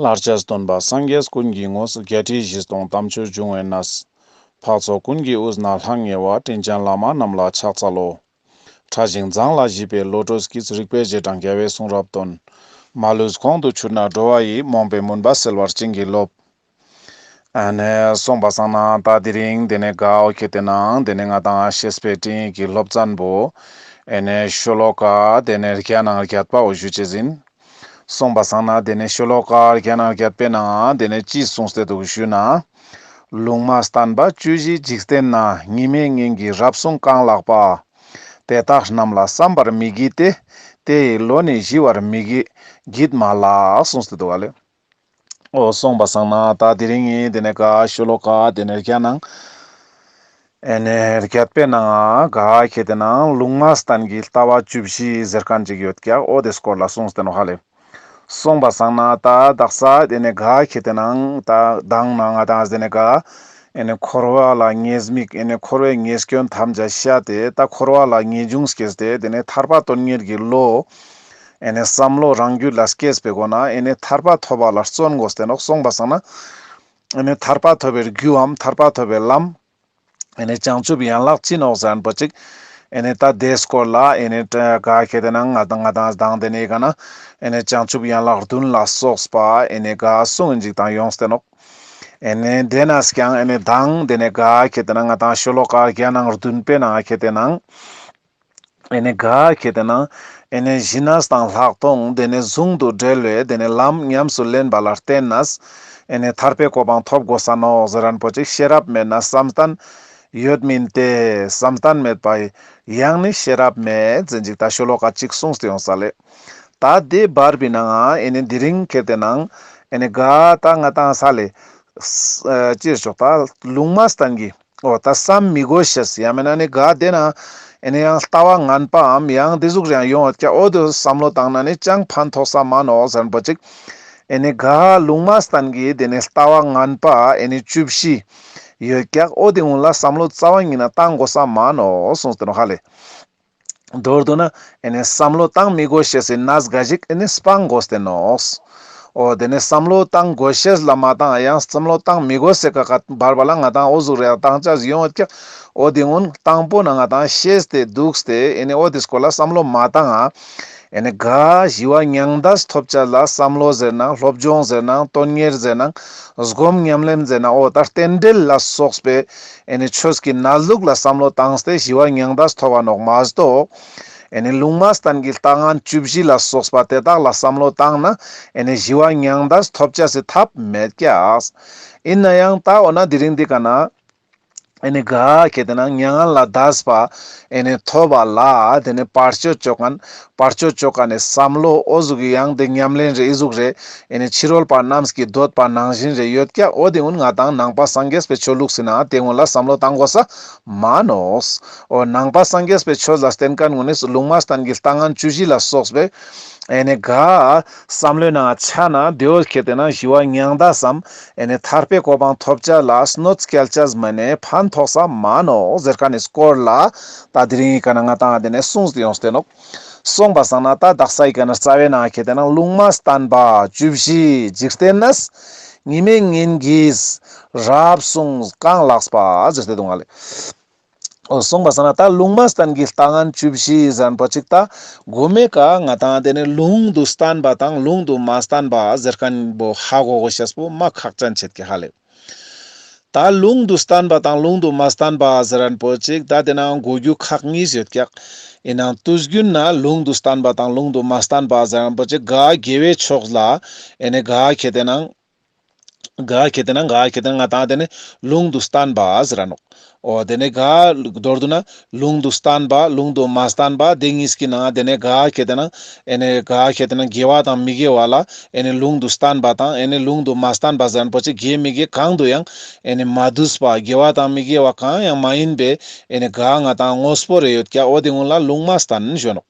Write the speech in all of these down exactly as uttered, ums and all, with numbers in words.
ལྷར་བཅས་སྟོན་པ་སངས་རྒྱས་ཀུན་གྱི་ངོས། བརྒྱད་ཁྲི་བཞི་སྟོང་དམ་ཆོས་འབྱུང་བའི་གནས། འཕགས་ཚོགས་ཀུན་གྱི་དབུས་ན་ལྷང་ངེ་བ། དྲིན་ཅན་བླ་མ་རྣམས་ལ་ཕྱག་འཚལ་ལོ། ཕྲ་ཞིང་མཛངས་ལ་ཞིབ་པའི་བློ་གྲོས་ཀྱིས། རིག་པའི་རྗེས་འབྲང་རྒྱལ་བའི་གསུང་རབ་སྟོན། མ་ལུས་གོང་དུ་གྱུར་ན་འགྲོ་བ་ཡི། རྨོངས་པའི་མུན་པ་སེལ་བར་བྱིན་གྱིས་རློབས། ཨ་ནེ་སོང་པ་སང་ན་ད་དེ་རིང་དེ་ནེ་ག་འོ་ཁེ་ཏེ་ནང་དེ་ནེ་ང་དང་བཤེས་པའི་སྤྲིངས་ཡིག་གི་སློབ་ཚན་པོ་ཨེ་ནེ་ཤོ་ལོ་ཀ་དེ་ནེ་བརྒྱ་ནང་བརྒྱད་པ་འོ་ཞུ་ཅེས་ཨིན། སོང་པ་སང་ན་དེ་ནེ་ཤོ་ལོ་ཀ་བརྒྱ་ནང་བརྒྱད་པའི་ནང་དེ་ནེ་ཅི་གསུངས་ཏེ་འདུག་ཞུ་ན། ལུང་མ་བསྟན་པ་བཅུ་བཞི་འཇིག་རྟེན་ན། གཉིས་མེད་ངན་གྱིས་རབ་གསུངས་གང་ལགས་པ། དེ་དག་རྣམས་ལ་བསམ་པར་མི་བགྱིད་དེ། དེ་ཡི་བློ་ནི་ཞི་བར་མི་བགྱིད་མ་ལགས། གསུངས་ཏེ་འདུག་ག་ལེ། འོ་སོང་པ་སང་ན་ད་དེ་རིང་ངི་དེ་ནེ་ག་ཤོ་ལོ་ཀ་དེ་ནེ་བརྒྱ་ནང་ཨེ་ནེ་བརྒྱད་པའི་ནང་ག་ཁེ་ཏེ་ནང་ལུང་མ་བསྟན་གྱི་ལྟ་བ་བཅུ་བཞི་ཟེར་ཁན་ཅིག་ཡོད་ཀྱག། འོ་དེ་སྐོར་ལ་གསུངས་ཏེ་ནོག་ཧ་ལེ། སོང་པ་སང་ན་ད་དག་ས་དེ་ནེ་ག་ཁེ་ཏེ་ནང་ད་དང་ནང་ང་དང་དེ་ནེ་ག་ཨེ་ནེ་འཁོར་བ་ལ་ཉེས་དམིགས་ཨེ་ནེ་འཁོར་བའི་ཉེས་སྐྱོན་ཐམས་ཅད་བཤད་དེ་ད་འཁོར་བ་ལ་ངེས་འབྱུང་སྐྱེས་ཏེ་དེ་ནེ་ཐར་པ་དོན་གཉེར་གྱི་བློ་ཨེ་ནེ་བསམ་བློ་རང་རྒྱུད་ལ་སྐྱེས་པའི་སྒོ་ནེ་ཨེ་ནེ་ཐར་པ་ཐོབ་པ་ལ་བརྩོན་དགོས་ཏེ་ནོག། སོང་པ་སང་ན་ཨེ་ནེ་ཐར་པ་ཐོབ་པའི་རྒྱུའམ་ཐར་པ་ཐོབ་པའི་ལམ་ཨེ་ནེ་བྱང་ཆུབ་ཡན་ལག་ཅི་ནོག་ཟེར་ཁན་པོ་ཅིག་ཨེ་ནེ་ད་དེ་སྐོར་ལ་ཨེ་ནེ་ག་ཁེ་ཏེ་ནང་ང་དང་ང་དང་དང་དེ་ནེ་ག་ན་ཨེ་ནེ་བྱང་ཆུབ་ཡན་ལག་བདུན་ལ་སོགས་པ་ཨེ་ནེ་ག་གསུངས་ཨིན་ཅིག་དང་ཡོངས་ཏེ་ནོག། ཨེ་ནེ་དེ་ནེ་ཀྱང་ཨེ་ནེ་དང་དེ་ནེ་ག་ཁེ་ཏེ་ནང་ང་དང་ཤོ་ལོ་ཀ་བརྒྱ་ནང་བདུན་པའི་ནང་ཁེ་ཏེ་ནང་ཨེ་ནེ་ག་ཁེ་ཏེ་ནང་ཨེ་ནེ་ཞི་གནས་དང་ལྷག་མཐོང་དེ་ནེ་ཟུང་དུ་འབྲེལ་བའི་དེ་ནེ་ལམ་ཉམས་སུ་ལེན་པ་ལ་བརྟེན་ནས་ཨེ་ནེ་ཐར་པའི་གོ་འཕང་ཐོབ་དགོས་ས་ནོག་ཟེར་ཁན་པོ་ཅིག། ཤེས་རབ་མེད་ན་བསམ་གཏན་ཡོད་མིན་ཏེ། བསམ་གཏན་མེད་པ་ཡང་ནི་ཤེས་རབ་མེད་ཟེར་ཅིག་ད་ཤོ་ལོ་ཀ་ཅིག་གསུངས་ཏེ་ཡོང་ས་ལེ། ད་དེ་བར་པའི་ནང་ཨེ་ནེ་དེ་རིང་ཁེ་ཏེ་ནང་ཨེ་ནེ་ག་ད་ང་དང་ས་ལེ་ཅི་ཞོག་ད་ལུང་མ་བསྟན་གྱི་འོ་ད་བསམ་མི་དགོས་ཤེས་ཡང་མེད་ན་ནི་ག་དེ་ན་ཨེ་ནེ་ཡང་ལྟ་བ་ངན་པའམ་ཡང་དེ་ཟུག་རེ་ཡང་ཡོང་ཡོད་ཀྱག། འོ་དེ་བསམ་བློ་བཏང་ན་ནི་ཅང་ཕན་ཐོགས་ས་མ་ནོག་ཟེར་ཁན་པོ་ཅིག། ཨེ་ནེ་ག་ལུང་མ་བསྟན་གྱི་དེ་ནེ་ལྟ་བ་ངན་པ་ཨེ་ནེ་བཅུ་བཞི་ཡོད་ཀྱག། འོ་དེ་ཀུན་ལ་བསམ་བློ་རྩ་བ་ཉིད་ནེ་བཏང་དགོས་ས་མ་ནོག་གསུངས་ཏེ་ནོག་ཧ་ལེ། མདོར་བསྡུ་ན་ཨེ་ནེ་བསམ་བློ་བཏང་མི་དགོས་ཤེས་སི་གནས་འགའ་ཞིག་ཨེ་ནེ་སྤང་དགོས་ཏེ་ནོག། འོ་དེ་ནེ་བསམ་བློ་བཏང་དགོས་ཤེས་ལ་མ་བཏང་ཡང་བསམ་བློ་བཏང་མི་དགོས་ཟེར་ཁན་བར་པ་ལ་ང་དང་འོ་ཟུག་རེ་བཏང་ཆ་ཡོང་ཡོད་ཀྱག། འོ་དེ་ཀུན་དང་པོ་ནེ་ང་དང་ཤེས་ཏེ་འདུག་སྟེ་ཨེ་ནེ་འོ་དེ་སྐོར་ལ་བསམ་བློ་མ་བཏང་ང་ཨེ་ནེ་ག་ཞི་བ་མྱང་འདས་ཐོབ་ཆ་ལ་བསམ་བློ་ཟེར་ནང་སློབ་སྦྱོང་ཟེར་ནང་དོན་གཉེར་ཟེར་ནང་སྒོམ་ཉམས་ལེན་ཟེར་ནང་འོ་ད་རྟེན་འབྲེལ་ལ་སོགས་པའི་ཨེ་ནེ་ཆོས་ཀྱི་གནས་ལུགས་ལ་བསམ་བློ་བཏང་སྟེ་ཞི་བ་མྱང་འདས་ཐོབ་པ་ནོག་མ་གཏོགས། ཨེ་ནེ་ལུང་མ་བསྟན་གྱི་ལྟ་ངན་བཅུ་བཞི་ལ་སོགས་པ་དེ་དག་ལ་བསམ་བློ་བཏང་ན་ཨེ་ནེ་ཞི་བ་མྱང་འདས་ཐོབ་ཆ་སི་ཐབས་མེད་ཀྱག། ཨིན་ན་ཡང་ད་འོ་ན་དེ་རིང་འདི་ཀ་ན་ཨེ་ནེ་ག་ཁེ་ཏེ་ནང་མྱ་ངན་ལས་འདས་པ་ཨེ་ནེ་ཐོབ་པ་ལ་དེ་ནེ་བར་ཆད་ཅོ་ཁན་བར་ཆད་ཅོ་ཁན་ནི་བསམ་བློ་འོ་ཟུག་གི་ཡང་དེ་ཉམས་ལེན་རེ་ཨི་ཟུག་རེ་ཨེ་ནེ་ཕྱི་རོལ་པ་རྣམས་ཀྱིས་འདོད་པ་ནང་བཞིན་རེ་ཡོད་ཀྱག། འོ་དེ་ཀུན་ང་དང་ནང་པ་སངས་རྒྱས་པའི་ཆོས་ལུགས་སི་ནང་དེ་ཀུན་ལ་བསམ་བློ་བཏང་དགོས་ས་མ་ནོག། འོ་ནང་པ་སངས་རྒྱས་པའི་ཆོས་ལ་བརྟེན་ཁན་ཀུན་ནི་ལུང་མ་བསྟན་གྱི་ལྟ་ངན་བཅུ་བཞི་ལ་སོགས་པའི་ཨེ་ནེ་ག་བསམ་བློའི་ནང་ཆ་ན་དེ་འོ་ཁེ་ཏེ་ནང་ཞི་བ་མྱང་འདས་སམ་ཨེ་ནེ་ཐར་པའི་གོ་འཕང་ཐོབ་ཆ་ལ་གནོད་སྐྱེལ་ཆ་མ་ནེ་ཕན་ཐོགས་ས་མ་ནོག་ཟེར་ཁན་ནི་སྐོར་ལ་ད་དེ་རིང་ངི་ཀ་ན་ང་དང་དེ་ནེ་གསུངས་ཏེ་ཡོངས་ཏེ་ནོག། སོང་པ་སང་ན་ད་དག་ས་ཡི་ཀ་ན་རྩ་བའི་ནང་ཁེ་ཏེ་ནང་ལུང་མ་བསྟན་པ་བཅུ་བཞི་འཇིག་རྟེན་ན། གཉིས་མེད་ངན་གྱིས་རབ་གསུངས་གང་ལགས་པ་ཟེར་ཏེ་འདུག་ག་ལེ། འོ་སོང་པ་སང་ན་ད་ལུང་མ་བསྟན་གྱི་ལྟ་ངན་བཅུ་བཞི་ཟེར་ཁན་པོ་ཅིག་ད་གོ་མའི་ཀ་ང་དང་དེ་ནེ་ལུང་དུ་བསྟན་པ་དང་ལུང་དུ་མ་བསྟན་པ་ཟེར་ཁན་པོ་ཧ་གོ་གོ་ཤེས་པོ་མ་ཁག་ཅན་ཆེད་ཀྱི་ཧ་ལེ། ད་ལུང་དུ་བསྟན་པ་དང་ལུང་དུ་མ་བསྟན་པ་ཟེར་ཁན་པོ་ཅིག་ད་དེ་ནང་གོ་རྒྱུ་ཁག་གཉིས་ཡོད་ཀྱག། ཨིན་ནའང་དུས་རྒྱུན་ན་ལུང་དུ་བསྟན་པ་དང་ལུང་དུ་མ་བསྟན་པ་ཟེར་ཁན་པོ་ཅིག་ག་དགེ་བའི་ཕྱོགས་ལ་ཨེ་ནེ་ག་ཁེ་ཏེ་ནང་ག་ཁེ་ཏེ་ནང་ག་ཁེ་ཏེ་ནང་ང་དང་དེ་ནེ་ལུང་དུ་བསྟན་པ་ཟེར་ར་ནོག། འོ་དེ་ནེ་ག་མདོར་བསྡུ་ན་ལུང་དུ་བསྟན་པ་ལུང་དུ་མ་བསྟན་པ་དེ་གཉིས་ཀྱི་ནང་དེ་ནེ་ག་ཁེ་ཏེ་ནང་ཨེ་ནེ་ག་ཁེ་ཏེ་ནང་དགེ་བ་དང་མི་དགེ་བ་ལ་ཨེ་ནེ་ལུང་དུ་བསྟན་པ་དང་ཨེ་ནེ་ལུང་དུ་མ་བསྟན་པ་ཟེར་ཁན་པོ་ཅིག་དགེ་མི་དགེ་གང་དུ་ཡང་ཨེ་ནེ་མ་འདུས་པ་དགེ་བ་དང་མི་དགེ་བ་གང་ཡང་མ་ཡིན་པའི་ཨེ་ནེ་ག་ང་དང་དངོས་པོ་རེ་ཡོད་ཀྱག། འོ་དེ་ཀུན་ལ་ལུང་མ་བསྟན་ཞུ་ནོག།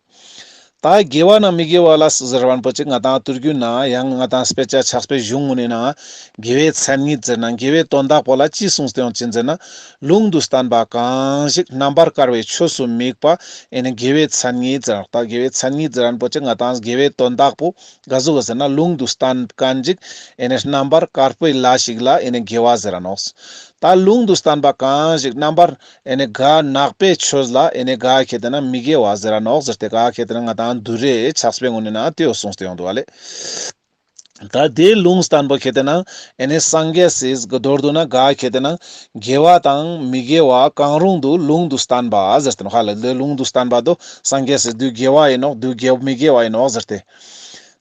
ད་དགེ་བ་ནང་མི་དགེ་བ་ལ་ཟེར་བ་པོ་ཅིག་ང་ཏང་ཐུར་རྒྱུད་ནང་ཡང་ང་ཏང་སྤེ་ཆ་ཕྱག་དཔེ་གཞུང་ངོ་ནས་ནང་དགེ་བའི་མཚན་ཉིད་ཟེར་ན་དགེ་བའི་དོན་དག་པོ་ལ་ཅི་གསུངས་ཏེ་ཡོང་ཅེན་ཟེར་ན། ལུང་དུ་བསྟན་པ་གང་ཞིག་རྣམ་པར་དཀར་བའི་ཆོས་སུ་དམིགས་པ། ཨེ་ནི་དགེ་བའི་མཚན་ཉིད་ཟེར་ན་ད་དགེ་བའི་མཚན་ཉིད་ཟེར་བ་པོ་ཅིག་ང་ཏང་དགེ་བའི་དོན་དག་པོ་ག་ཟུག་ཟེར་ན་ལུང་དུ་བསྟན་མཁན་ཅིག་ཨེ་ནི་རྣམ་པར་དཀར་པོའི་ལས་ཤིག་ལ་ཨེ་ནི་དགེ་བ་ཟེར་ར་ནོག་ད་ལུང་དུ་བསྟན་པ་གང་ཞིག་རྣམ་པར་ཨེ་ནི་ག་ནག་པའི་ཆོས་ལ་ཨེ་ནི་ག་ཁེ་ཏེ་ན་མི་དགེ་བ་ཟེར་ར་ནོག་ཟེར་ཏེ་ག་ཁེ་ཏེ་ན་ང་ཏང་དུ་རེ་ཕྱག་དཔེ་ངོ་ནས་ན་དེའོ་གསུངས་ཏེ་ཡོང་འདུག་བ་ལེ། ད་དེ་ལུང་བསྟན་པོ་ཁེ་ཏེ་ན་ཨེ་ནི་སངས་རྒྱས་སི་མདོར་བསྡུ་ན་ག་ཁེ་ཏེ་ན་དགེ་བ་དང་མི་དགེ་བ་གང་རུང་དུ་ལུང་དུ་བསྟན་པ་ཟེར་ཏེ་ནོག་ཧ་ལེ། དེ་ལུང་དུ་བསྟན་པ་དོ་སངས་རྒྱས་སི་དུ་དགེ་བ་ཡིན་ནོག་དུ་དགེ་མི་དགེ་བ་ཡིན་ནོག་ཟེར་ཏེ།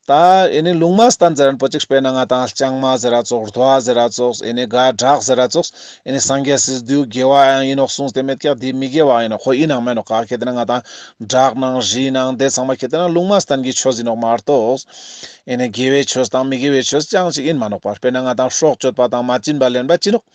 ད་ཨེ་ནི་ལུང་མ་བསྟན་ཟེར་རན་པོ་ཅིག་དཔེར་ན་ང་ཏང་ལྕང་མ་ཟེར་ར་ཙོགས་རྡོ་བ་ཟེར་ར་ཙོགས་ཨེ་ནི་ག་བྲག་ཟེར་ར་ཙོགས་ཨེ་ནི་སངས་རྒྱས་སི་དུ་དགེ་བ་ཡང་ཡིན་ནོག་གསུངས་ཏེ་མེད་ཀྱག་དེ་མི་དགེ་བ་ཡིན་ནོག་ཁོ་ཡིན་ནང་མེད་ནོག་ག་ཁེ་ཏེ་ན་ང་ཏང་བྲག་ནང་རི་ནང་དེ་ཚང་མ་ཁེ་ཏེ་ན་ལུང་མ་བསྟན་གྱི་ཆོས་ཡིན་ནོག་མ་གཏོགས་ཨེ་ནི་དགེ་བའི་ཆོས་དང་མི་དགེ་བའི་ཆོས་ཅང་ཞིག་ཡིན་མ་ནོག་པ། དཔེར་ན་ང་ཏང་སྲོག་གཅོད་པ་དང་མ་བྱིན་པ་ལེན་པ་ཅི་ནོག་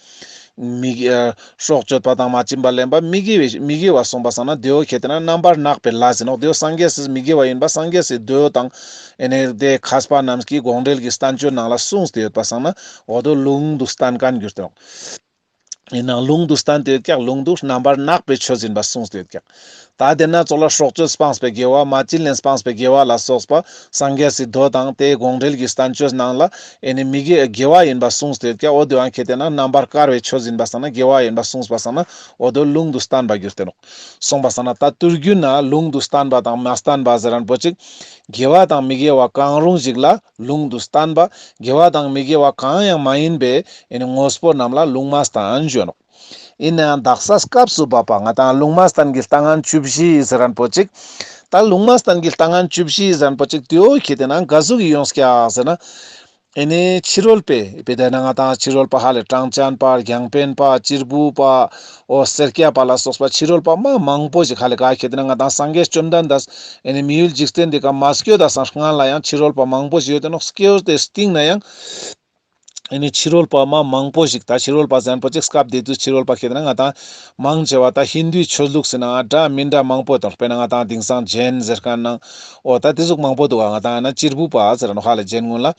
མི་དགེ་ཨ་སྲོག་གཅོད་པ་དང་མ་བྱིན་པ་ལེན་པ་མི་དགེ་བའི་མི་དགེ་བ་སོང་པ་སང་ན་དེའོ་ཁེ་ཏེ་ན་རྣམ་པར་གནག་པའི་ལས་ཟེར་ནོག་དེའོ་སངས་རྒྱས་སི་མི་དགེ་བ་ཡིན་པ་སངས་རྒྱས་སི་དེའོ་དང་ཨེ་ནི་དེ་མཁས་པ་རྣམས་ཀྱི་དགོངས་འགྲེལ་གྱི་བསྟན་བཅོས་ནང་ལ་གསུངས་ཏེ་ཡོད་པ་སང་ན་འོ་དོ་ལུང་དུ་བསྟན་མཁན་གྱུར་ཏེ་ཡོང་། ཡིན་ནའང་ལུང་དུ་བསྟན་ཏེ་ཡོད་ཀྱག་ལུང་དུ་རྣམ་པར་གནག་པའི་ཆོས་ཡིན་པ་གསུངས་ཏེ་ཡོད་ཀྱག་ད་དེ་ན་ཙོགས་ལ་སྲོག་གཅོད་སྤངས་པའི་དགེ་བ་མ་བྱིན་ལེན་སྤངས་པའི་དགེ་བ་ལ་སོགས་པ་སངས་རྒྱས་སི་མདོ་དང་དེའི་དགོངས་འགྲེལ་གྱི་བསྟན་བཅོས་ནང་ལ་ཨེ་ནི་མི་དགེ་དགེ་བ་ཡིན་པ་གསུངས་ཏེ་ཡོད་ཀྱག་འོ་དེའང་ཁེ་ཏེ་ན་རྣམ་པར་དཀར་བའི་ཆོས་ཡིན་པ་སང་ན་དགེ་བ་ཡིན་པ་གསུངས་པ་སང་ན་འོ་དོ་ལུང་དུ་བསྟན་པ་གྱུར་ཏེ་ནོག་སོང་པ་སང་ན་ད་ཐུར་རྒྱུད་ན་ལུང་དུ་བསྟན་པ་དང་མ་བསྟན་པ་ཟེར་རན་པོ་ཅིག་དགེ་བ་དང་མི་དགེ་བ་གང་རུང་ཞིག་ལ་ལུང་དུ་བསྟན་པ། དགེ་བ་དང་མི་དགེ་བ་གང་ཡང་མ་ཡིན་པའི་ཨེ་ནི་དངོས་པོ་རྣམས་ལ་ལུང་མ་བསྟན་ཞུ་ནོག་ཡིན་ནའང་དག་ས་སྐབས་སུ་བབ་པ་ང་ཏང་ལུང་མ་བསྟན་གྱི་ལྟ་ངན་བཅུ་བཞི་ཟེར་རན་པོ་ཅིག་ད་ལུང་མ་བསྟན་གྱི་ལྟ་ངན་བཅུ་བཞི་ཟེར་རན་པོ་ཅིག་དེའོ་ཁེ་ཏེ་ན་ག་ཟུག་གི་ཡོངས་ཀྱག་ཟེར་ན། ཨེ་ནི་ཕྱི་རོལ་པའི་དཔེ་དེ་ན་ང་ཏང་ཕྱི་རོལ་པ་ཧ་ལེ་གྲངས་ཅན་པ་རྒྱང་འཕེན་པ་གཅེར་བུ་པ་འོ་སེར་སྐྱ་པ་ལ་སོགས་པ་ཕྱི་རོལ་པ་མ་མང་པོ་ཞིག་ཧ་ལེ་ག་ཁེ་ཏེ་ན་ང་ཏང་སངས་རྒྱས་བཅོམ་ལྡན་འདས་ཨེ་ནི་མི་ཡུལ་འཇིག་རྟེན་འདི་ཀ་མ་སྐྱོད་ད་སང་སྔ་ལ་ཡང་ཕྱི་རོལ་པ་མང་པོ་ཞིག་ཡོད་དེ་ནོག་སྐྱོད་དེ་སྟིང་ན་ཡང་ཨེ་ནི་ཕྱི་རོལ་པ་མ་མང་པོ་ཞིག་ད་ཕྱི་རོལ་པ་ཟེར་རན་པོ་ཅིག་སྐབས་དེ་དུས་ཕྱི་རོལ་པ་ཁེ་ཏེ་ན་ང་ཏང་མང་ཆེ་བ་ད་ཧིན་དུའི་ཆོས་ལུགས་ཟེར་ན་འདྲ་མི་འདྲ་མང་པོ་དང་དཔེར་ན་ང་ཏང་དེང་སང་ཇེན་ཟེར་མཁན་ནང་འོ་ད་དེ་ཟུག་མང་པོ་འདུག་ག་ང་ཏང་ན་གཅེར་བུ་པ་ཟེར་ནོག་ཧ་ལེ་ཇེན་ཀུན་ལ།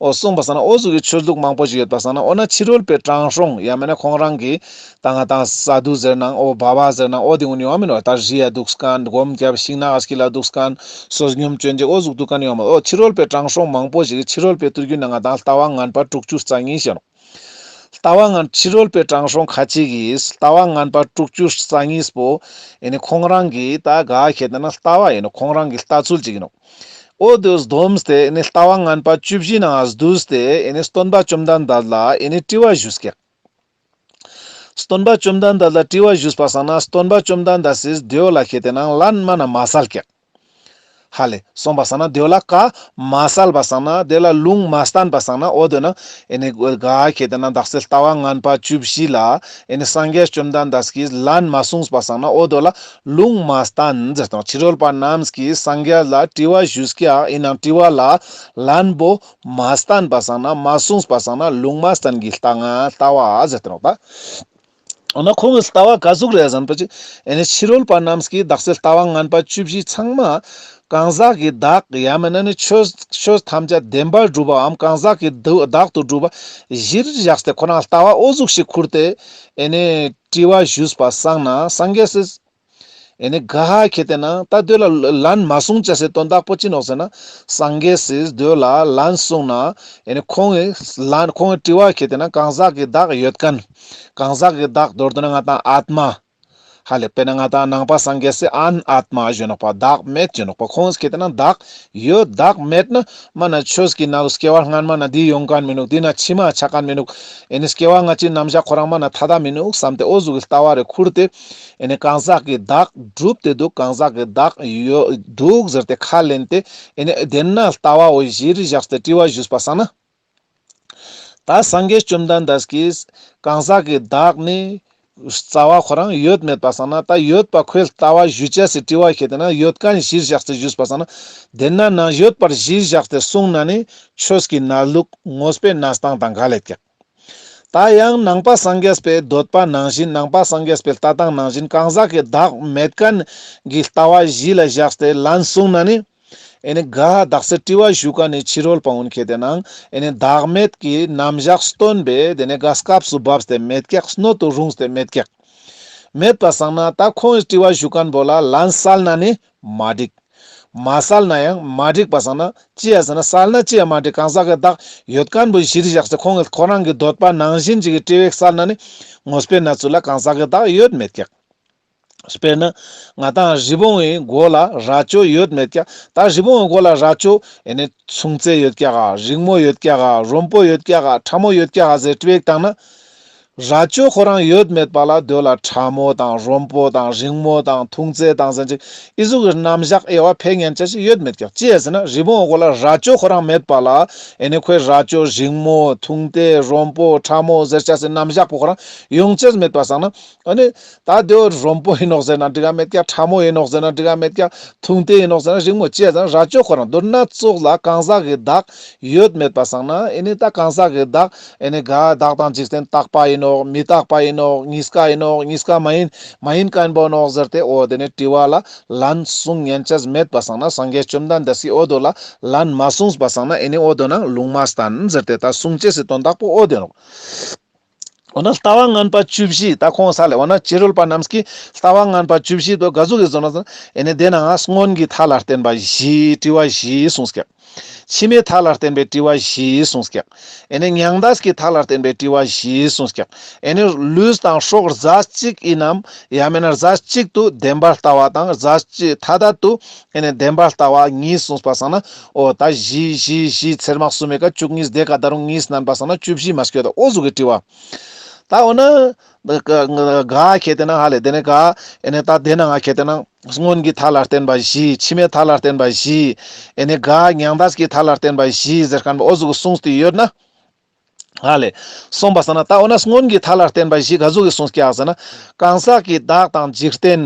འོ་སོང་པ་སང་ན་འོ་ཟུག་གི་ཆོས་ལུགས་མང་པོ་ཞིག་ཡོད་པ་སང་ན་འོ་ན་ཕྱི་རོལ་པའི་དྲང་སྲོང་ཡང་མེད་ན་ཁོང་རང་གི་ད་ང་ཏང་ས་དུ་ཟེར་ནང་འོ་བྷ་བ་ཟེར་ནང་འོ་དེ་ཀུན་ཡོང་མིན་ནོག་ད་རི་ཡ་འདུག་མཁན་སྒོམ་རྒྱབ་ཤིང་ནགས་དཀྱིལ་ལ་འདུག་མཁན་བསོད་སྙོམས་སྤྱོད་ཅེས་འོ་ཟུག་འདུག་མཁན་ཡོང་མ་འོ་ཕྱི་རོལ་པའི་དྲང་སྲོང་མང་པོ་ཞིག་ཕྱི་རོལ་པའི་ཐུར་རྒྱུད་ན་ང་ཏང་ལྟ་བ་ངན་པ་དྲུག་ཅུ་རྩ་གཉིས་ཞུ་ནོག་ལྟ་བ་ངན་ཕྱི་རོལ་པའི་དྲང་སྲོང་ཁ་ཅིག་གིས་ལྟ་བ་ངན་པ་དྲུག་ཅུ་རྩ་གཉིས་པོ་ཨེ་ནི་ཁོང་རང་གི་ད་ག་ཁེ་ཏེ་ན་ལྟ་བ་ཡིན་ནོག་ཁོང་རང་གི་ལྟ་ཚུལ་ཅིག་ཡིན་ནོག་འོ་དེ་བསྡོམས་ཏེ་ཨེ་ནི་ལྟ་བ་ངན་པ་བཅུ་བཞི་ནང་བསྡུས་ཏེ་ཨེ་ནི་སྟོན་པ་བཅོམ་ལྡན་འདས་ལ་ཨེ་ནི་དྲི་བ་ཞུས་ཀྱག་སྟོན་པ་བཅོམ་ལྡན་འདས་ལ་དྲི་བ་ཞུས་པ་སང་ན་སྟོན་པ་བཅོམ་ལྡན་འདས་སི་དེའོ་ལ་ཁེ་ཏེ་ན་ལན་མ་ན་མ་སལ་ཀྱག་ཧ་ལེ་སོང་པ་སང་ན་དེའོ་ལ་ཀ་མ་སལ་པ་སང་ན་དེ་ལ་ལུང་མ་བསྟན་པ་སང་ན་འོ་དེ་ན་ཨེ་ནི་ག་ཁེ་ཏེ་ན་དག་ས་ལྟ་བ་ངན་པ་བཅུ་བཞི་ལ་ཨེ་ནི་སངས་རྒྱས་བཅོམ་ལྡན་འདས་ཀྱིས་ལན་མ་གསུངས་པ་སང་ན་འོ་དེའོ་ལ་ལུང་མ་བསྟན་ཟེར་ཏེ་ནོག་ཕྱི་རོལ་པ་རྣམས་ཀྱིས་སངས་རྒྱས་ལ་དྲི་བ་ཞུས་ཀྱག་ཡིན་ནའང་དྲི་བ་ལ་ལན་པོ་མ་བསྟན་པ་སང་ན་མ་གསུངས་པ་སང་ན་ལུང་མ་བསྟན་གྱི་ལྟ་ང་ལྟ་བ་ཟེར་ཏེ་ནོག་ད། འོ་ན་ཁོང་གི་ལྟ་བ་ག་ཟུག་རེད་ཟེར་ན་པོ་ཅིག་ཨེ་ནི་ཕྱི་རོལ་པ་རྣམས་ཀྱིས་དག་ས་ལྟ་བ་ངན་པ་བཅུ་བཞི་ཚང་མ་གང་ཟག་གི་བདག་ཡང་མིན་ན་ནི་ཆོས་ཆོས་ཐམས་ཅད་བདེན་པར་གྲུབ་པའམ་གང་ཟག་གི་བདག་ཏུ་གྲུབ་པ་གཞིར་བཞག་སྟེ་ཁོ་རང་ལྟ་བ་འོ་ཟུག་ཞིག་ཁུར་ཏེ་ཨེ་ནི་དྲི་བ་ཞུས་པ་སང་ན་སངས་རྒྱས་སི་ཨེ་ནི་ག་ཧ་ཁེ་ཏེ་ན་ད་དེ་ལ་ལན་མ་གསུང་ཅེས་སི་དོན་དག་པོ་ཅི་ནོག་ཟེར་ན་སངས་རྒྱས་སི་དེ་ལ་ལན་གསུངས་ན་ཨེ་ནི་ཁོང་གི་ལན་ཁོང་གི་དྲི་བ་ཁེ་ཏེ་ན་གང་ཟག་གི་བདག་ཡོད་མཁན་གང་ཟག་གི་བདག་མདོར་བསྡུ་ན་ང་ཏང་ཨཱཏྨ་ཧ་ལེ་དཔེར་ན་ང་ཏང་ནང་པ་སངས་རྒྱས་སི་ཨན་ཨཱཏྨ་ཞུ་ནོག་པ་བདག་མེད་ཞུ་ནོག་པ་ཁོང་གི་ཁེ་ཏེ་ན་བདག་ཡོད་བདག་མེད་ན་མ་ན་ཆོས་ཀྱི་ནང་ལ་སྐྱེ་བ་སྔན་མ་ན་འདི་ཡོང་མཁན་མི་ནུག་འདི་ན་ཕྱི་མ་ཆ་མཁན་མི་ནུག་ཨེ་ནི་སྐྱེ་བ་སྔ་ཕྱི་རྣམ་གཞག་ཁོ་རང་མ་ན་ཐ་དད་མི་ནུག་བསམ་སྟེ་འོ་ཟུག་གི་ལྟ་བ་རེ་ཁུར་ཏེ་ཨེ་ནི་གང་ཟག་གི་བདག་གྲུབ་སྟེ་འདུག་གང་ཟག་གི་བདག་ཡོད་འདུག་ཟེར་ཏེ་ཁས་ལེན་ཏེ་ཨེ་ནི་དེ་ན་ལྟ་བ་འོ་གཞིར་བཞག་སྟེ་དྲི་བ་ཞུས་པ་སང་ན། ད་སངས་རྒྱས་བཅོམ་ལྡན་འདས་ཀྱིས་གང་ཟག་གི་བདག་ནི་རྩ་བ་ཁོ་རང་ཡོད་མེད་པ་སང་ན་ད་ཡོད་པ་ཁོའི་ལྟ་བ་ཞུ་ཅེས་སི་དྲི་བ་ཁེ་ཏེ་ན་ཡོད་མཁན་གཞིར་བཞག་སྟེ་ཞུས་པ་སང་ན་དེ་ན་ན་ཡོད་པར་གཞིར་བཞག་སྟེ་གསུངས་ན་ནི་ཆོས་ཀྱི་གནས་ལུགས་དངོས་པོའི་གནས་སྟངས་དང་འགལ་ལེད་ཀྱག་ད་ཡང་ནང་པ་སངས་རྒྱས་པའི་འདོད་པ་ནང་བཞིན་ནང་པ་སངས་རྒྱས་པའི་ལྟ་སྟངས་ནང་བཞིན་གང་ཟག་གི་བདག་མེད་མཁན་གྱི་ལྟ་བ་གཞི་ལ་བཞག་སྟེ་ལན་གསུངས་ན་ནི། ཨེ་ནི་ག་དག་ས་དྲི་བ་ཞུ་མཁན་ནི་ཕྱི་རོལ་པ་གུན་ཁེ་ཏེ་ནང་ཨེ་ནི་བདག་མེད་ཀྱི་རྣམ་གཞག་སྟོན་པའི་དེ་ནས་ག་སྐབས་སུ་བབས་ཏེ་མེད་ཀྱག། སྣོད་དུ་རུངས་ཏེ་མེད་ཀྱག། མེད་པ་སང་ན་ད་ཁོང་གི་དྲི་བ་ཞུ་མཁན་པོ་ལ་ལན་སལ་ན་ནི་མ་འགྲིག། མ་སལ་ན་ཡང་མ་འགྲིག་པ་སང་ན་ཅི་ཡ་ཟེར་ན་སལ་ན་ཅི་ཡ་མ་འགྲིག། གང་ཟག་གི་བདག་ཡོད་མཁན་པོ་གཞིར་བཞག་སྟེ་ཁོང་གི་ཁོ་རང་གི་འདོད་པ་ནང་བཞིན་ཅིག་གི་དྲི་བ་སལ་ན་ནི་དངོས་པོའི་གནས་ཚུལ་ལ་གང་ཟག་གི་བདག་ཡོད་མེད་ཀྱག། དཔེར་ན་ང་ཏང་རི་བོང་ངི་མགོ་ལ་རྭ་ཅོ་ཡོད་མེད་ཀྱག། ད་རི་བོང་ངི་མགོ་ལ་རྭ་ཅོ་ཨེ་ནི་ཚུང་ཙེ་ཡོད་ཀྱག་ག། རིང་མོ་ཡོད་ཀྱག་ག། རོམ་པོ་ཡོད་ཀྱག་ག། ཕྲ་མོ་ཡོད་ཀྱག་ག་ཟེར་དྲི་བ་བཏང་ན། རྭ་ཅོ་ཁོ་རང་ཡོད་མེད་པ་ལ་དེ་ལ་ཕྲ་མོ་དང་རོམ་པོ་དང་རིང་མོ་དང་ཐུང་ཙེ་དང་ཟེར་ཅིག་ཨི་ཟུག་གི་རྣམ་གཞག་དབྱེ་བ་ཕེ་ཉན་ཆ་ཞིག་ཡོད་མེད་ཀྱག། ཅི་ཡ་ཟེར་ན་རི་བོང་ངི་མགོ་ལ་རྭ་ཅོ་ཁོ་རང་མེད་པ་ལ་ཨེ་ནི་ཁོའི་རྭ་ཅོ་རིང་མོ་ཐུང་ཏེ་རོམ་པོ་ཕྲ་མོ་ཟེར་ཆ་སི་རྣམ་གཞག་པོ་ཁོ་རང་ཡོང་ཆ་མེད་པ་སང་ན། ཨ་ནི་ད་དེ་བོ་རོམ་པོ་ཡིན་ནོག་ཟེར་ན་འགྲིག་ག་མེད་ཀྱག། ཕྲ་མོ་ཡིན་ནོག་ཟེར་ན་འགྲིག་ག་མེད་ཀྱག། ཐུང་ཏེ་ཡིན་ནོག་ཟེར་ན་རིང་མོ་ཅི་ཡ་ཟེར་ན་རྭ་ཅོ་ཁོ་རང་མདོར་ན་ཙོགས་ལ་གང་ཟག་གི་བདག་ཡོད་མེད་པ་སང་ན་ཨེ་ནི་ད་གང་ཟག་གི་བདག་ཨེ་ནི་ག་བདག་དང་འཇིག་རྟེན་རྟག་པ་ཡིན་ནོག། མི་རྟག་པ་ཡིན་ནོག། གཉིས་ཀ་ཡིན་ནོག། གཉིས་ཀ་མ་ཡིན་མ་ཡིན་མཁན་པོ་ནོག་ཟེར་ཏེ་འོ་དེ་ནི་དྲི་བ་ལ་ལན་གསུང་ཉན་ཆ་མེད་པ་སང་ན་སངས་རྒྱས་བཅོམ་ལྡན་འདས་ཀྱིས་འོ་དོ་ལ་ལན་མ་གསུངས་པ་སང་ན་ཨེ་ནི་འོ་དོ་ན་ལུང་མ་བསྟན་ཟེར་ཏེ་ད་གསུང་ཅེས་སི་དོན་དག་པོ་འོ་དེ་ནོག། འོ་ན་ལྟ་བ་ངན་པ་བཅུ་བཞི་ད་ཁོང་ས་ལེ། འོ་ན་ཕྱི་རོལ་པ་རྣམས་ཀྱིས་ལྟ་བ་ངན་པ་བཅུ་བཞི་དོ་ག་ཟུག་གི་བཟོ་ན་ཟེར་ན། ཨེ་ནི་དེ་ནང་སྔོན་གྱི་མཐའ་ལ་བརྟེན་པ་བཞི་དྲི་བ་བཞི་གསུངས་ཀྱག། ཕྱི་མའི་མཐའ་ལ་བརྟེན་པའི་དྲི་བ་བཞི་གསུངས་ཀྱག། ཨེ་ནི་མྱང་འདས་ཀྱི་མཐའ་ལ་བརྟེན་པའི་དྲི་བ་བཞི་གསུངས་ཀྱག། ཨེ་ནི་ལུས་དང་སྲོག་རྫས་གཅིག་ཡིན་ནམ། ཡང་མིན་ན་རྫས་གཅིག་ཏུ་བདེན་པར་ལྟ་བ་དང་རྫས་གཅིག་མཐའ་དད་དུ་ཨེ་ནི་བདེན་པར་ལྟ་བ་གཉིས་གསུངས་པ་སང་ན། འོ་ད་བཞི་བཞི་བཞི་ཚེར་མ་གསུམ་མེ་ཀ་བཅུ་གཉིས་དེ་ཀ་ད་རུང་གཉིས་བསྣན་པ་སང་ན་བཅུ་བཞི་མ་སྐྱོད་ད་འོ་ཟུག་གི་དྲི་བ། ད་འོ་ན་ག་ཁེ་ཏེ་ན་ཧ་ལེ་དེ་ནི་ག་ཨེ་ནི་ད་དེ་ན་ང་ཁེ་ཏེ་ན་སྔོན་གྱི་མཐའ་ལ་བརྟེན་པ་བཞི། ཕྱི་མའི་མཐའ་ལ་བརྟེན་པ་བཞི། ཨེ་ནི་ག་མྱང་འདས་ཀྱི་མཐའ་ལ་བརྟེན་པ་བཞི་ཟེར་མཁན་པོ་འོ་ཟུག་གི་གསུངས་ཏེ་ཡོད་ན། ཧ་ལེ། སོང་པ་སང་ན་ད་འོ་ན་སྔོན་གྱི་མཐའ་ལ་བརྟེན་པ་བཞི་ག་ཟུག་གི་གསུངས་ཀྱག་ཟེར་ན། གང་ཟག་གི་བདག་དང་འཇིག་རྟེན་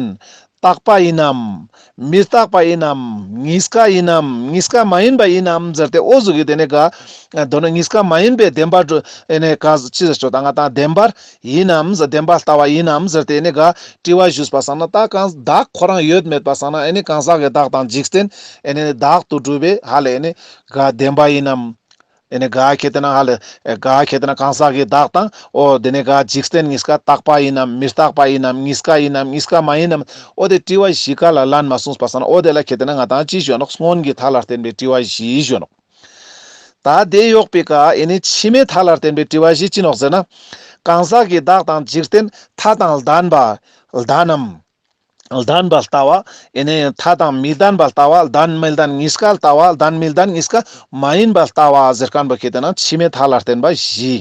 རྟག་པ་ཡིན་ནམ། མི་རྟག་པ་ཡིན་ནམ། གཉིས་ཀ་ཡིན་ནམ། གཉིས་ཀ་མ་ཡིན་པ་ཡིན་ནམ་ཟེར་ཏེ་འོ་ཟུག་གི་དེ་ནི་ག་མདོར་ན་གཉིས་ཀ་མ་ཡིན་པའི་བདེན་པ་ཨེ་ནི་ག་ཅི་ཟེར་ཆོག་ད་ང་ད་བདེན་པར་ཡིན་ནམ་ཟེར་བདེན་པར་ལྟ་བ་ཡིན་ནམ་ཟེར་ཏེ་ཨེ་ནི་ག་དྲི་བ་ཞུས་པ་སང་ན་ད་གང་བདག་ཁོ་རང་ཡོད་མེད་པ་སང་ན་ཨེ་ནི་གང་ཟག་གི་བདག་དང་འཇིག་རྟེན་ཨེ་ནི་བདག་ཏུ་གྲུབ་པའི་ཧ་ལེ་ཨེ་ནི་ག་བདེན་པ་ཡིན་ནམ། ཨེ་ནི་ག་ཁེ་ཏེ་ན་ཧ་ལེ། ཨེ་ག་ཁེ་ཏེ་ན་གང་ཟག་གི་བདག་དང་། འོ་དེ་ནི་ག་འཇིག་རྟེན་གཉིས་ཀ་རྟག་པ་ཡིན་ནམ། མི་རྟག་པ་ཡིན་ནམ། གཉིས་ཀ་ཡིན་ནམ། གཉིས་ཀ་མ་ཡིན་ནམ། འོ་དེ་དྲི་བ་བཞི་ཀ་ལ་ལན་མ་གསུངས་པ་སང་ན། འོ་དེ་ལ་ཁེ་ཏེ་ན་ང་ཏང་ཅི་ཞུ་ནོག། སྔོན་གྱི་མཐའ་ལ་བརྟེན་པའི་དྲི་བ་བཞི་ཞུ་ནོག། ད་དེ་ཡོག་པའི་ཀ་ཨེ་ནི་ཕྱི་མའི་མཐའ་ལ་བརྟེན་པའི་དྲི་བ་བཞི་ཅི་ནོག་ཟེར་ན། གང་ཟག་གི་བདག་དང་འཇིག་རྟེན་མཐའ་དང་ལྡན་པ་ལྡན་ནམ། ལྡན་པར་ལྟ་བ། ཨེ་ནི་མཐའ་དང་མི་ལྡན་པར་ལྟ་བ། ལྡན་མི་ལྡན་གཉིས་ཀ་ལྟ་བ། ལྡན་མི་ལྡན་གཉིས་ཀ་མ་ཡིན་པར་ལྟ་བ་ཟེར་མཁན་པོ་ཁེ་ཏེ་ན་ཕྱི་མའི་མཐའ་ལ་བརྟེན་པ་བཞི།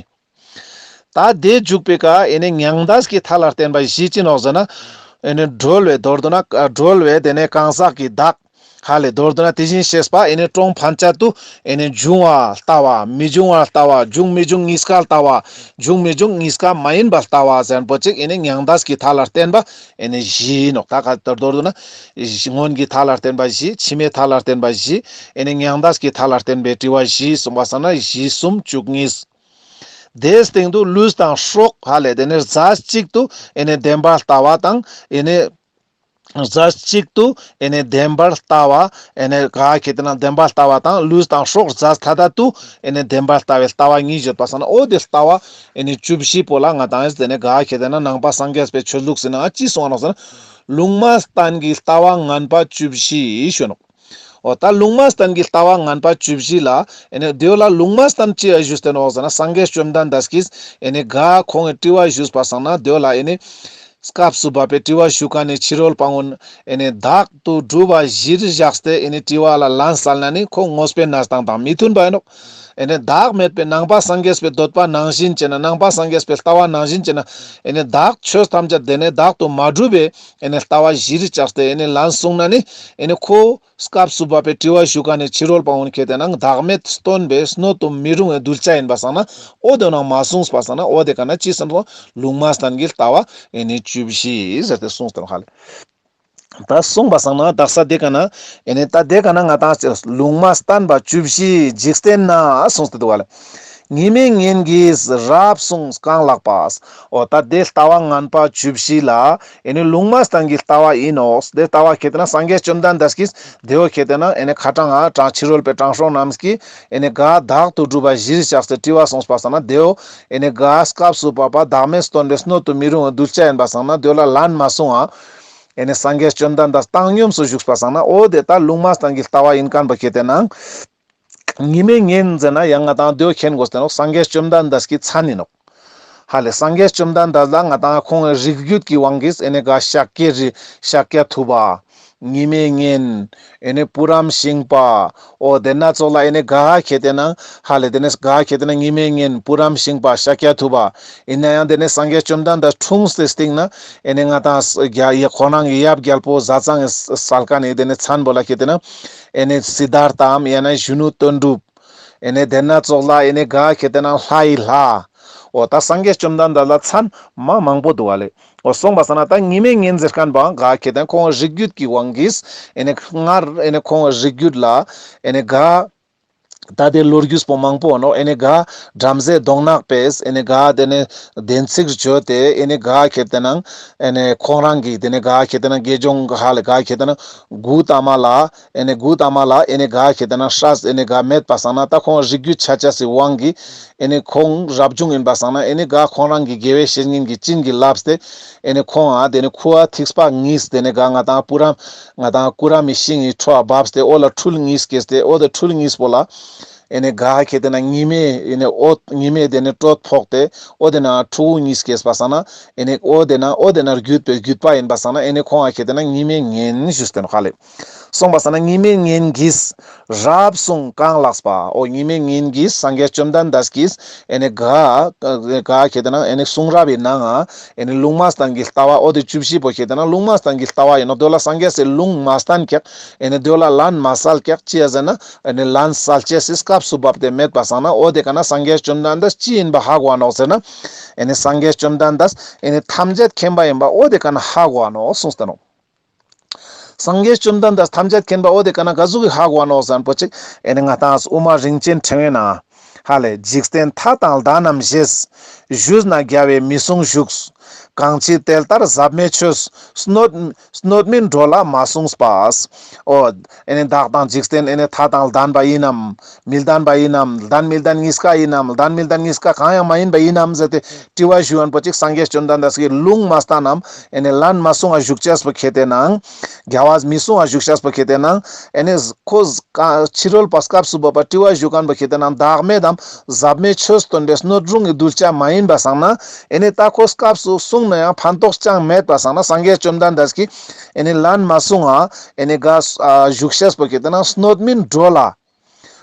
ད་དེ་འཇུག་པའི་ཀ་ཨེ་ནི་མྱང་འདས་ཀྱི་མཐའ་ལ་བརྟེན་པ་བཞི་ཅི་ནོག་ཟེར་ན། ཨེ་ནི་གྲོལ་བའི་མདོར་བསྡུ་ན་གྲོལ་བའི་དེ་ནི་གང་ཟག་གི་བདག་ཧ་ལེ་མདོར་བསྡུ་ན་དེ་བཞིན་གཤེགས་པ་ཨེ་ནི་གྲོང་ཕན་ཆད་དུ་ཨེ་ནི་འབྱུང་བ་ལྟ་བ། མི་འབྱུང་བ་ལྟ་བ། འབྱུང་མི་འབྱུང་གཉིས་ཀ་ལྟ་བ། འབྱུང་མི་འབྱུང་གཉིས་ཀ་མ་ཡིན་པ་ལྟ་བ་ཟེར་མཁན་པོ་ཅིག་ཨེ་ནི་མྱང་འདས་ཀྱི་མཐའ་ལ་བརྟེན་པ་ཨེ་ནི་བཞི་ནོག། ད་ག་ལྟར་མདོར་བསྡུ་ན་སྔོན་གྱི་མཐའ་ལ་བརྟེན་པ་བཞི། ཕྱི་མའི་མཐའ་ལ་བརྟེན་པ་བཞི། ཨེ་ནི་མྱང་འདས་ཀྱི་མཐའ་ལ་བརྟེན་པའི་དྲི་བ་བཞི་གསུངས་པ་སང་ན་བཞི་གསུམ་བཅུ་གཉིས། དེའི་སྟེང་དུ་ལུས་དང་སྲོག་ཧ་ལེ་དེ་ནི་རྫས་གཅིག་ཏུ་ཨེ་ནི་བདེན་པར་ལྟ་བ་དང་ཨེ་ནི། རྫས་གཅིག་ཏུ་ཨེ་ནི་བདེན་པར་ལྟ་བ། ཨེ་ནི་ག་ཁེ་ཏེ་ན་བདེན་པར་ལྟ་བ་དང་ལུས་དང་སྲོག་རྫས་མཐའ་དད་དུ་ཨེ་ནི་བདེན་པར་ལྟ་བའི་ལྟ་བ་གཉིས་ཡོད་པ་སང་ན་འོ་དེ་ལྟ་བ་ཨེ་ནི་བཅུ་བཞི་པོ་ལ་ང་ཏང་ཨེ་ནི་ག་ཁེ་ཏེ་ན་ནང་པ་སངས་རྒྱས་པའི་ཆོས་ལུགས་ཟེར་ན་ཅི་གསུངས་ནོག་ཟེར་ན། ལུང་མ་བསྟན་གྱི་ལྟ་བ་ངན་པ་བཅུ་བཞི་ཞུ་ནོག། འོ་ད་ལུང་མ་བསྟན་གྱི་ལྟ་བ་ངན་པ་བཅུ་བཞི་ལ་ཨེ་ནི་དེ་བོ་ལ་ལུང་མ་བསྟན་ཅི་ཡ་ཞུས་ཏེ་ནོག་ཟེར་ན། སངས་རྒྱས་བཅོམ་ལྡན་འདས་ཀྱིས་ཨེ་ནི་ག་ཁོང་གི་དྲི་བ་ཞུས་པ་སང་ན་དེ་བོ་ལ་ཨེ་ནི། སྐབས་སུ་བབ་པའི་དྲི་བ་ཞུ་མཁན་ནི་ཕྱི་རོལ་པ་གུན་ཨེ་ནི་བདག་ཏུ་གྲུབ་པ་གཞིར་བཞག་སྟེ་ཨེ་ནི་དྲི་བ་ལ་ལན་སལ་ན་ནི་ཁོ་དངོས་པོའི་གནས་སྟངས་དང་མི་མཐུན་པ་ཡིན་ནོག། ཨེ་ནི་བདག་མེད་པའི་ནང་པ་སངས་རྒྱས་པའི་འདོད་པ་ནང་བཞིན་བྱས་ན། ནང་པ་སངས་རྒྱས་པའི་ལྟ་བ་ནང་བཞིན་བྱས་ན། ཨེ་ནི་བདག་ཆོས་ཐམས་ཅད་དེ་ནི་བདག་ཏུ་མ་གྲུབ་པའི་ཨེ་ནི་ལྟ་བ་གཞིར་བཞག་སྟེ་ཨེ་ནི་ལན་གསུངས་ན་ནི་ཨེ་ནི་ཁོ། སྐབས་སུ་བབ་པའི་དྲི་བ་ཞུ་མཁན་ནི་ཕྱི་རོལ་པ་གུན་ཁེ་ཏེ་ན་བདག་མེད་སྟོན་པའི་སྣོད་དུ་མི་རུང་བའི་གདུལ་བྱ་ཡིན་པ་སང་ན། འོ་དེ་ནང་མ་གསུངས་པ་སང་ན་འོ་དེ་ཀ་ན་ཅི་གསུངས་ནོག། ལུང་མ་བསྟན་གྱི་ལྟ་བ་ཨེ་ནི་བཅུ་བཞི་ཟེར་ཏེ་གསུངས་ཏེ་ནོག་ཧ་ལེ། ད་གསུངས་པ་སང་ན་དག་ས་དེ་ཀ་ན་ཨེ་ནི་ད་དེ་ཀ་ན་ང་ཏང་ལུང་མ་བསྟན་པ་བཅུ་བཞི་འཇིག་རྟེན་ན་གསུངས་ཏེ་འདུག་ཧ་ལེ། ཉི་མའི་ངན་གྱིས་རབ་གསུངས་གང་ལགས་པ། འོ་ད་དེ་ལྟ་བ་ངན་པ་བཅུ་བཞི་ལ་ཨེ་ནི་ལུང་མ་བསྟན་གྱི་ལྟ་བ་ཡིན་ནོག། དེ་ལྟ་བ་ཁེ་ཏེ་ན་སངས་རྒྱས་བཅོམ་ལྡན་འདས་ཀྱིས་དེའོ་ཁེ་ཏེ་ན་ཨེ་ནི་ཁ་ཏང་ང་དྲང་ཕྱི་རོལ་པའི་དྲང་སྲོང་རྣམས་ཀྱིས་ཨེ་ནི་ག་བདག་ཏུ་གྲུབ་པ་བཞིར་བཞག་སྟེ་དྲི་བ་གསུངས་པ་སང་ན་དེའོ་ཨེ་ནི་ག་སྐབས་སུ་བབ་པ་བདག་མེད་སྟོན་པའི་སྣོད་དུ་མི་རུང་བའི་གདུལ་བྱ་ཡིན་པ་སང་ན་དེའོ་ལ་ལན་མ་གསུང་ང་ཨེ་ནི་སངས་རྒྱས་བཅོམ་ལྡན་འདས་བཏང་སྙོམས་སུ་བཞུགས་པ་སང་ན་འོ་དེ་ལྟ་ལུང་མ་བསྟན་གྱི་ལྟ་བ་ཡིན་མཁན་པོ་ཁེ་ཏེ་ན། ཉི་མའི་ངན་ཟེར་ན་ཡང་ང་ཏང་དེའོ་མཁྱེན་དགོས་ཏེ་ནོག། སངས་རྒྱས་བཅོམ་ལྡན་འདས་ཀྱི་མཚན་ཡིན་ནོག། ཧ་ལེ་སངས་རྒྱས་བཅོམ་ལྡན་འདས་ལ་ང་ཏང་ཁོང་གི་རིགས་རྒྱུད་ཀྱི་དབང་གིས་ཨེ་ནི་ག་ཤཱཀྱའི་རིགས་ཤཱཀྱ་ཐུབ་པ། ཉི་མའི་ངན། ཨེ་ནི་བུ་རམ་ཤིང་པ། འོ་དེ་ན་ཙོགས་ལ་ཨེ་ནི་ག་ཁེ་ཏེ་ན་ཧ་ལེ་དེ་ནི་ག་ཁེ་ཏེ་ན་ཉི་མའི་ངན་བུ་རམ་ཤིང་པ་ཤཱཀྱ་ཐུབ་པ། ཡིན་ན་ཡང་དེ་ནི་སངས་རྒྱས་བཅོམ་ལྡན་འདས་འཁྲུངས་ཏེ་སྟིང་ན་ཨེ་ནི་ང་ཏང་ཡ་ཁོ་རང་གི་ཡབ་རྒྱལ་པོ་ཟས་གཙང་གི་སལ་ཁན་ནི་དེ་ནི་མཚན་པོ་ལ་ཁེ་ཏེ་ན། ཨེ་ནི་སིདྡྷཱརྠའམ་ཡང་ན་གཞོན་ནུ་དོན་གྲུབ། ཨེ་ནི་དེ་ན་ཙོགས་ལ་ཨེ་ནི་ག་ཁེ་ཏེ་ན་ལྷའི་ལྷ། འོ་ད་སངས་རྒྱས་བཅོམ་ལྡན་འདས་ལ་མཚན་མ་མང་པོ་འདུག་ག་ལེ། འོ་སོང་པ་སང་ན་ད་ཉི་མའི་ངན་ཟེར་མཁན་པོའང་ག་ཁེ་ཏེ་ན་ཁོང་རིགས་རྒྱུད་ཀྱི་དབང་གིས་ཨེ་ནི་སྔར་ཨེ་ནི་ཁོང་རིགས་རྒྱུད་ལ་ཨེ་ནི་ག་ད་དེ་ལོ་རྒྱུས་པོ་མང་པོ་ནོག། ཨེ་ནི་ག་བྲམ་ཟེ་མདོག་ནག་པས་ཨེ་ནི་ག་དེ་ནི་བདེན་ཚིག་བརྗོད་དེ་ཨེ་ནི་ག་ཁེ་ཏེ་ན་ཨེ་ནི་ཁོང་རང་གི་དེ་ནི་ག་ཁེ་ཏེ་ན་དགེ་སྦྱོང་ཧ་ལེ་ག་ཁེ་ཏེ་ན་གུ་ཏ་མ་ལ་ཨེ་ནི་གུ་ཏ་མ་ལ་ཨེ་ནི་ག་ཁེ་ཏེ་ན་སྲས་ཨེ་ནི་ག་མེད་པ་སང་ན་ད་ཁོང་རིགས་རྒྱུད་ཆ་ཆ་སི་དབང་གིས་ཨེ་ནི་ཁོང་རབ་བྱུང་ཡིན་པ་སང་ན་ཨེ་ནི་ག་ཁོང་རང་གི་དགེ་བའི་བཤེས་གཉེན་གྱི་བྱིན་གྱིས་བརླབས་ཏེ་ཨེ་ནི་ཁོང་ཨ་དེ་ནི་ཁུ་བ་ཐིགས་པ་གཉིས་དེ་ནི་ག་ང་ཏང་པུ་རམ་ང་ཏང་ཀུ་ར་མའི་ཤིང་གི་ཁྲོད་བབས་ཏེ་འོ་ལ་འཕྲུལ་གཉིས་སྐྱེས་ཏེ་འོ་དེ་འཕྲུལ་གཉིས་པོ་ལ། ཨེ་ནི་ག་ཁེ་ཏེ་ན་ཉི་མའི་ཨེ་ནི་འོད་ཉི་མའི་དེ་ནི་དྲོད་ཕོག་སྟེ་འོ་དེ་ན་ཕྲུ་གུ་གཉིས་སྐྱེས་པ་སང་ན་ཨེ་ནི་འོ་དེ་ན་འོ་དེ་ན་བརྒྱུད་པའི་བརྒྱུད་པ་ཡིན་པ་སང་ན་ཨེ་ནི་ཁོང་ཨ་ཁེ་ཏེ་ན་ཉི་མའི་ངན་ཞུས་ཏེ་ནོག་ཧ་ལེ། སོང་པ་སང་ན་ཉི་མའི་ངན་གྱིས་རབ་གསུངས་གང་ལགས་པ། འོ་ཉི་མའི་ངན་གྱིས་སངས་རྒྱས་བཅོམ་ལྡན་འདས་ཀྱིས་ཨེ་ནི་ག་ག་ཁེ་ཏེ་ན་ཨེ་ནི་གསུང་རབ་ཡི་ནང་ང་ཨེ་ནི་ལུང་མ་བསྟན་གྱི་ལྟ་བ་འོ་དེ་བཅུ་བཞི་པོ་ཁེ་ཏེ་ན་ལུང་མ་བསྟན་གྱི་ལྟ་བ་ཡིན་ནོག། དེ་ལ་སངས་རྒྱས་སི་ལུང་མ་བསྟན་ཀྱག། ཨེ་ནི་དེ་ལ་ལན་མ་སལ་ཀྱག་ཅི་ཡ་ཟེར་ན། ཨེ་ནི་ལན་སལ་ཅེས་སི་སྐབས་སུ་བབས་ཏེ་མེད་པ་སང་ན་འོ་དེ་ཀ་ན་སངས་རྒྱས་བཅོམ་ལྡན་འདས་ཅི་ཡིན་པ་ཧ་གོ་ནོག་ཟེར་ན། ཨེ་ནི་སངས་རྒྱས་བཅོམ་ལྡན་འདས་ཨེ་ནི་ཐམས་ཅད་མཁྱེན་པ་ཡིན་པ་འོ་དེ་ཀ་ན་ཧ་གོ་ནོག་གསུངས་ཏེ་ནོག། སངས་རྒྱས་བཅོམ་ལྡན་འདས་ཐམས་ཅད་མཁྱེན་པ་འོ་དེ་ཀ་ན་ག་ཟུག་གི་ཧ་གོ་ནོག་ཟེར་ན་པོ་ཅིག་ཨེ་ནི་ང་ཏང་དབུ་མ་རིན་ཆེན་ཕྲེང་བའི་ནང་ཧ་ལེ། འཇིག་རྟེན་མཐའ་དང་ལྡན་རྣམས་ཞེས། ཞུས་ན་རྒྱལ་བས་མི་གསུང་བཞུགས། གང་མཆིས་དེ་ལྟར་ཟབ་མོའི་ཆོས། སྣོད་སྣོད་མིན་འགྲོ་ལ་མ་གསུངས་པ། འོ། ཨེ་ནི་བདག་དང་འཇིག་རྟེན་ཨེ་ནི་མཐའ་དང་ལྡན་པ་ཡིན་ནམ། མི་ལྡན་པ་ཡིན་ནམ། ལྡན་མི་ལྡན་གཉིས་ཀ་ཡིན་ནམ། ལྡན་མི་ལྡན་གཉིས་ཀ་གང་ཡང་མ་ཡིན་པ་ཡིན་ནམ་ཟེར་ཏེ་དྲི་བ་ཞུ་ཡོན་པོ་ཅིག་སངས་རྒྱས་བཅོམ་ལྡན་འདས་ཀྱིས་ལུང་མ་བསྟན་ནམ། ཨེ་ནི་ལན་མ་གསུང་བ་བཞུགས་ཅེས་པོ་ཁེ་ཏེ་ནང་། རྒྱལ་བས་མི་གསུང་བ་བཞུགས་ཅེས་པོ་ཁེ་ཏེ་ནང་། ཨེ་ནི་ཁོ་ཕྱི་རོལ་པ་སྐབས་སུ་བབ་པ་དྲི་བ་ཞུ་མཁན་པོ་ཁེ་ཏེ་ནང་བདག་མེད་དམ་ཟབ་མོའི་ཆོས་སྟོན་པའི་སྣོད་རུང་གི་གདུལ་བྱ་མ་ཡིན་པ་སང་ན། ཨེ་ནི་ད་ཁོ་སྐབས་སུ་གསུངས་ན་ཡང་ཕན་ཐོགས་ཅང་མེད་པ་སང་ན་སངས་རྒྱས་བཅོམ་ལྡན་འདས་ཀྱིས་ཨེ་ནི་ལན་མ་གསུང་ང་ཨེ་ནི་ག་བཞུགས་ཤེས་པོ་ཁེ་ཏེ་ན་སྣོད་མིན་འགྲོ་ལ་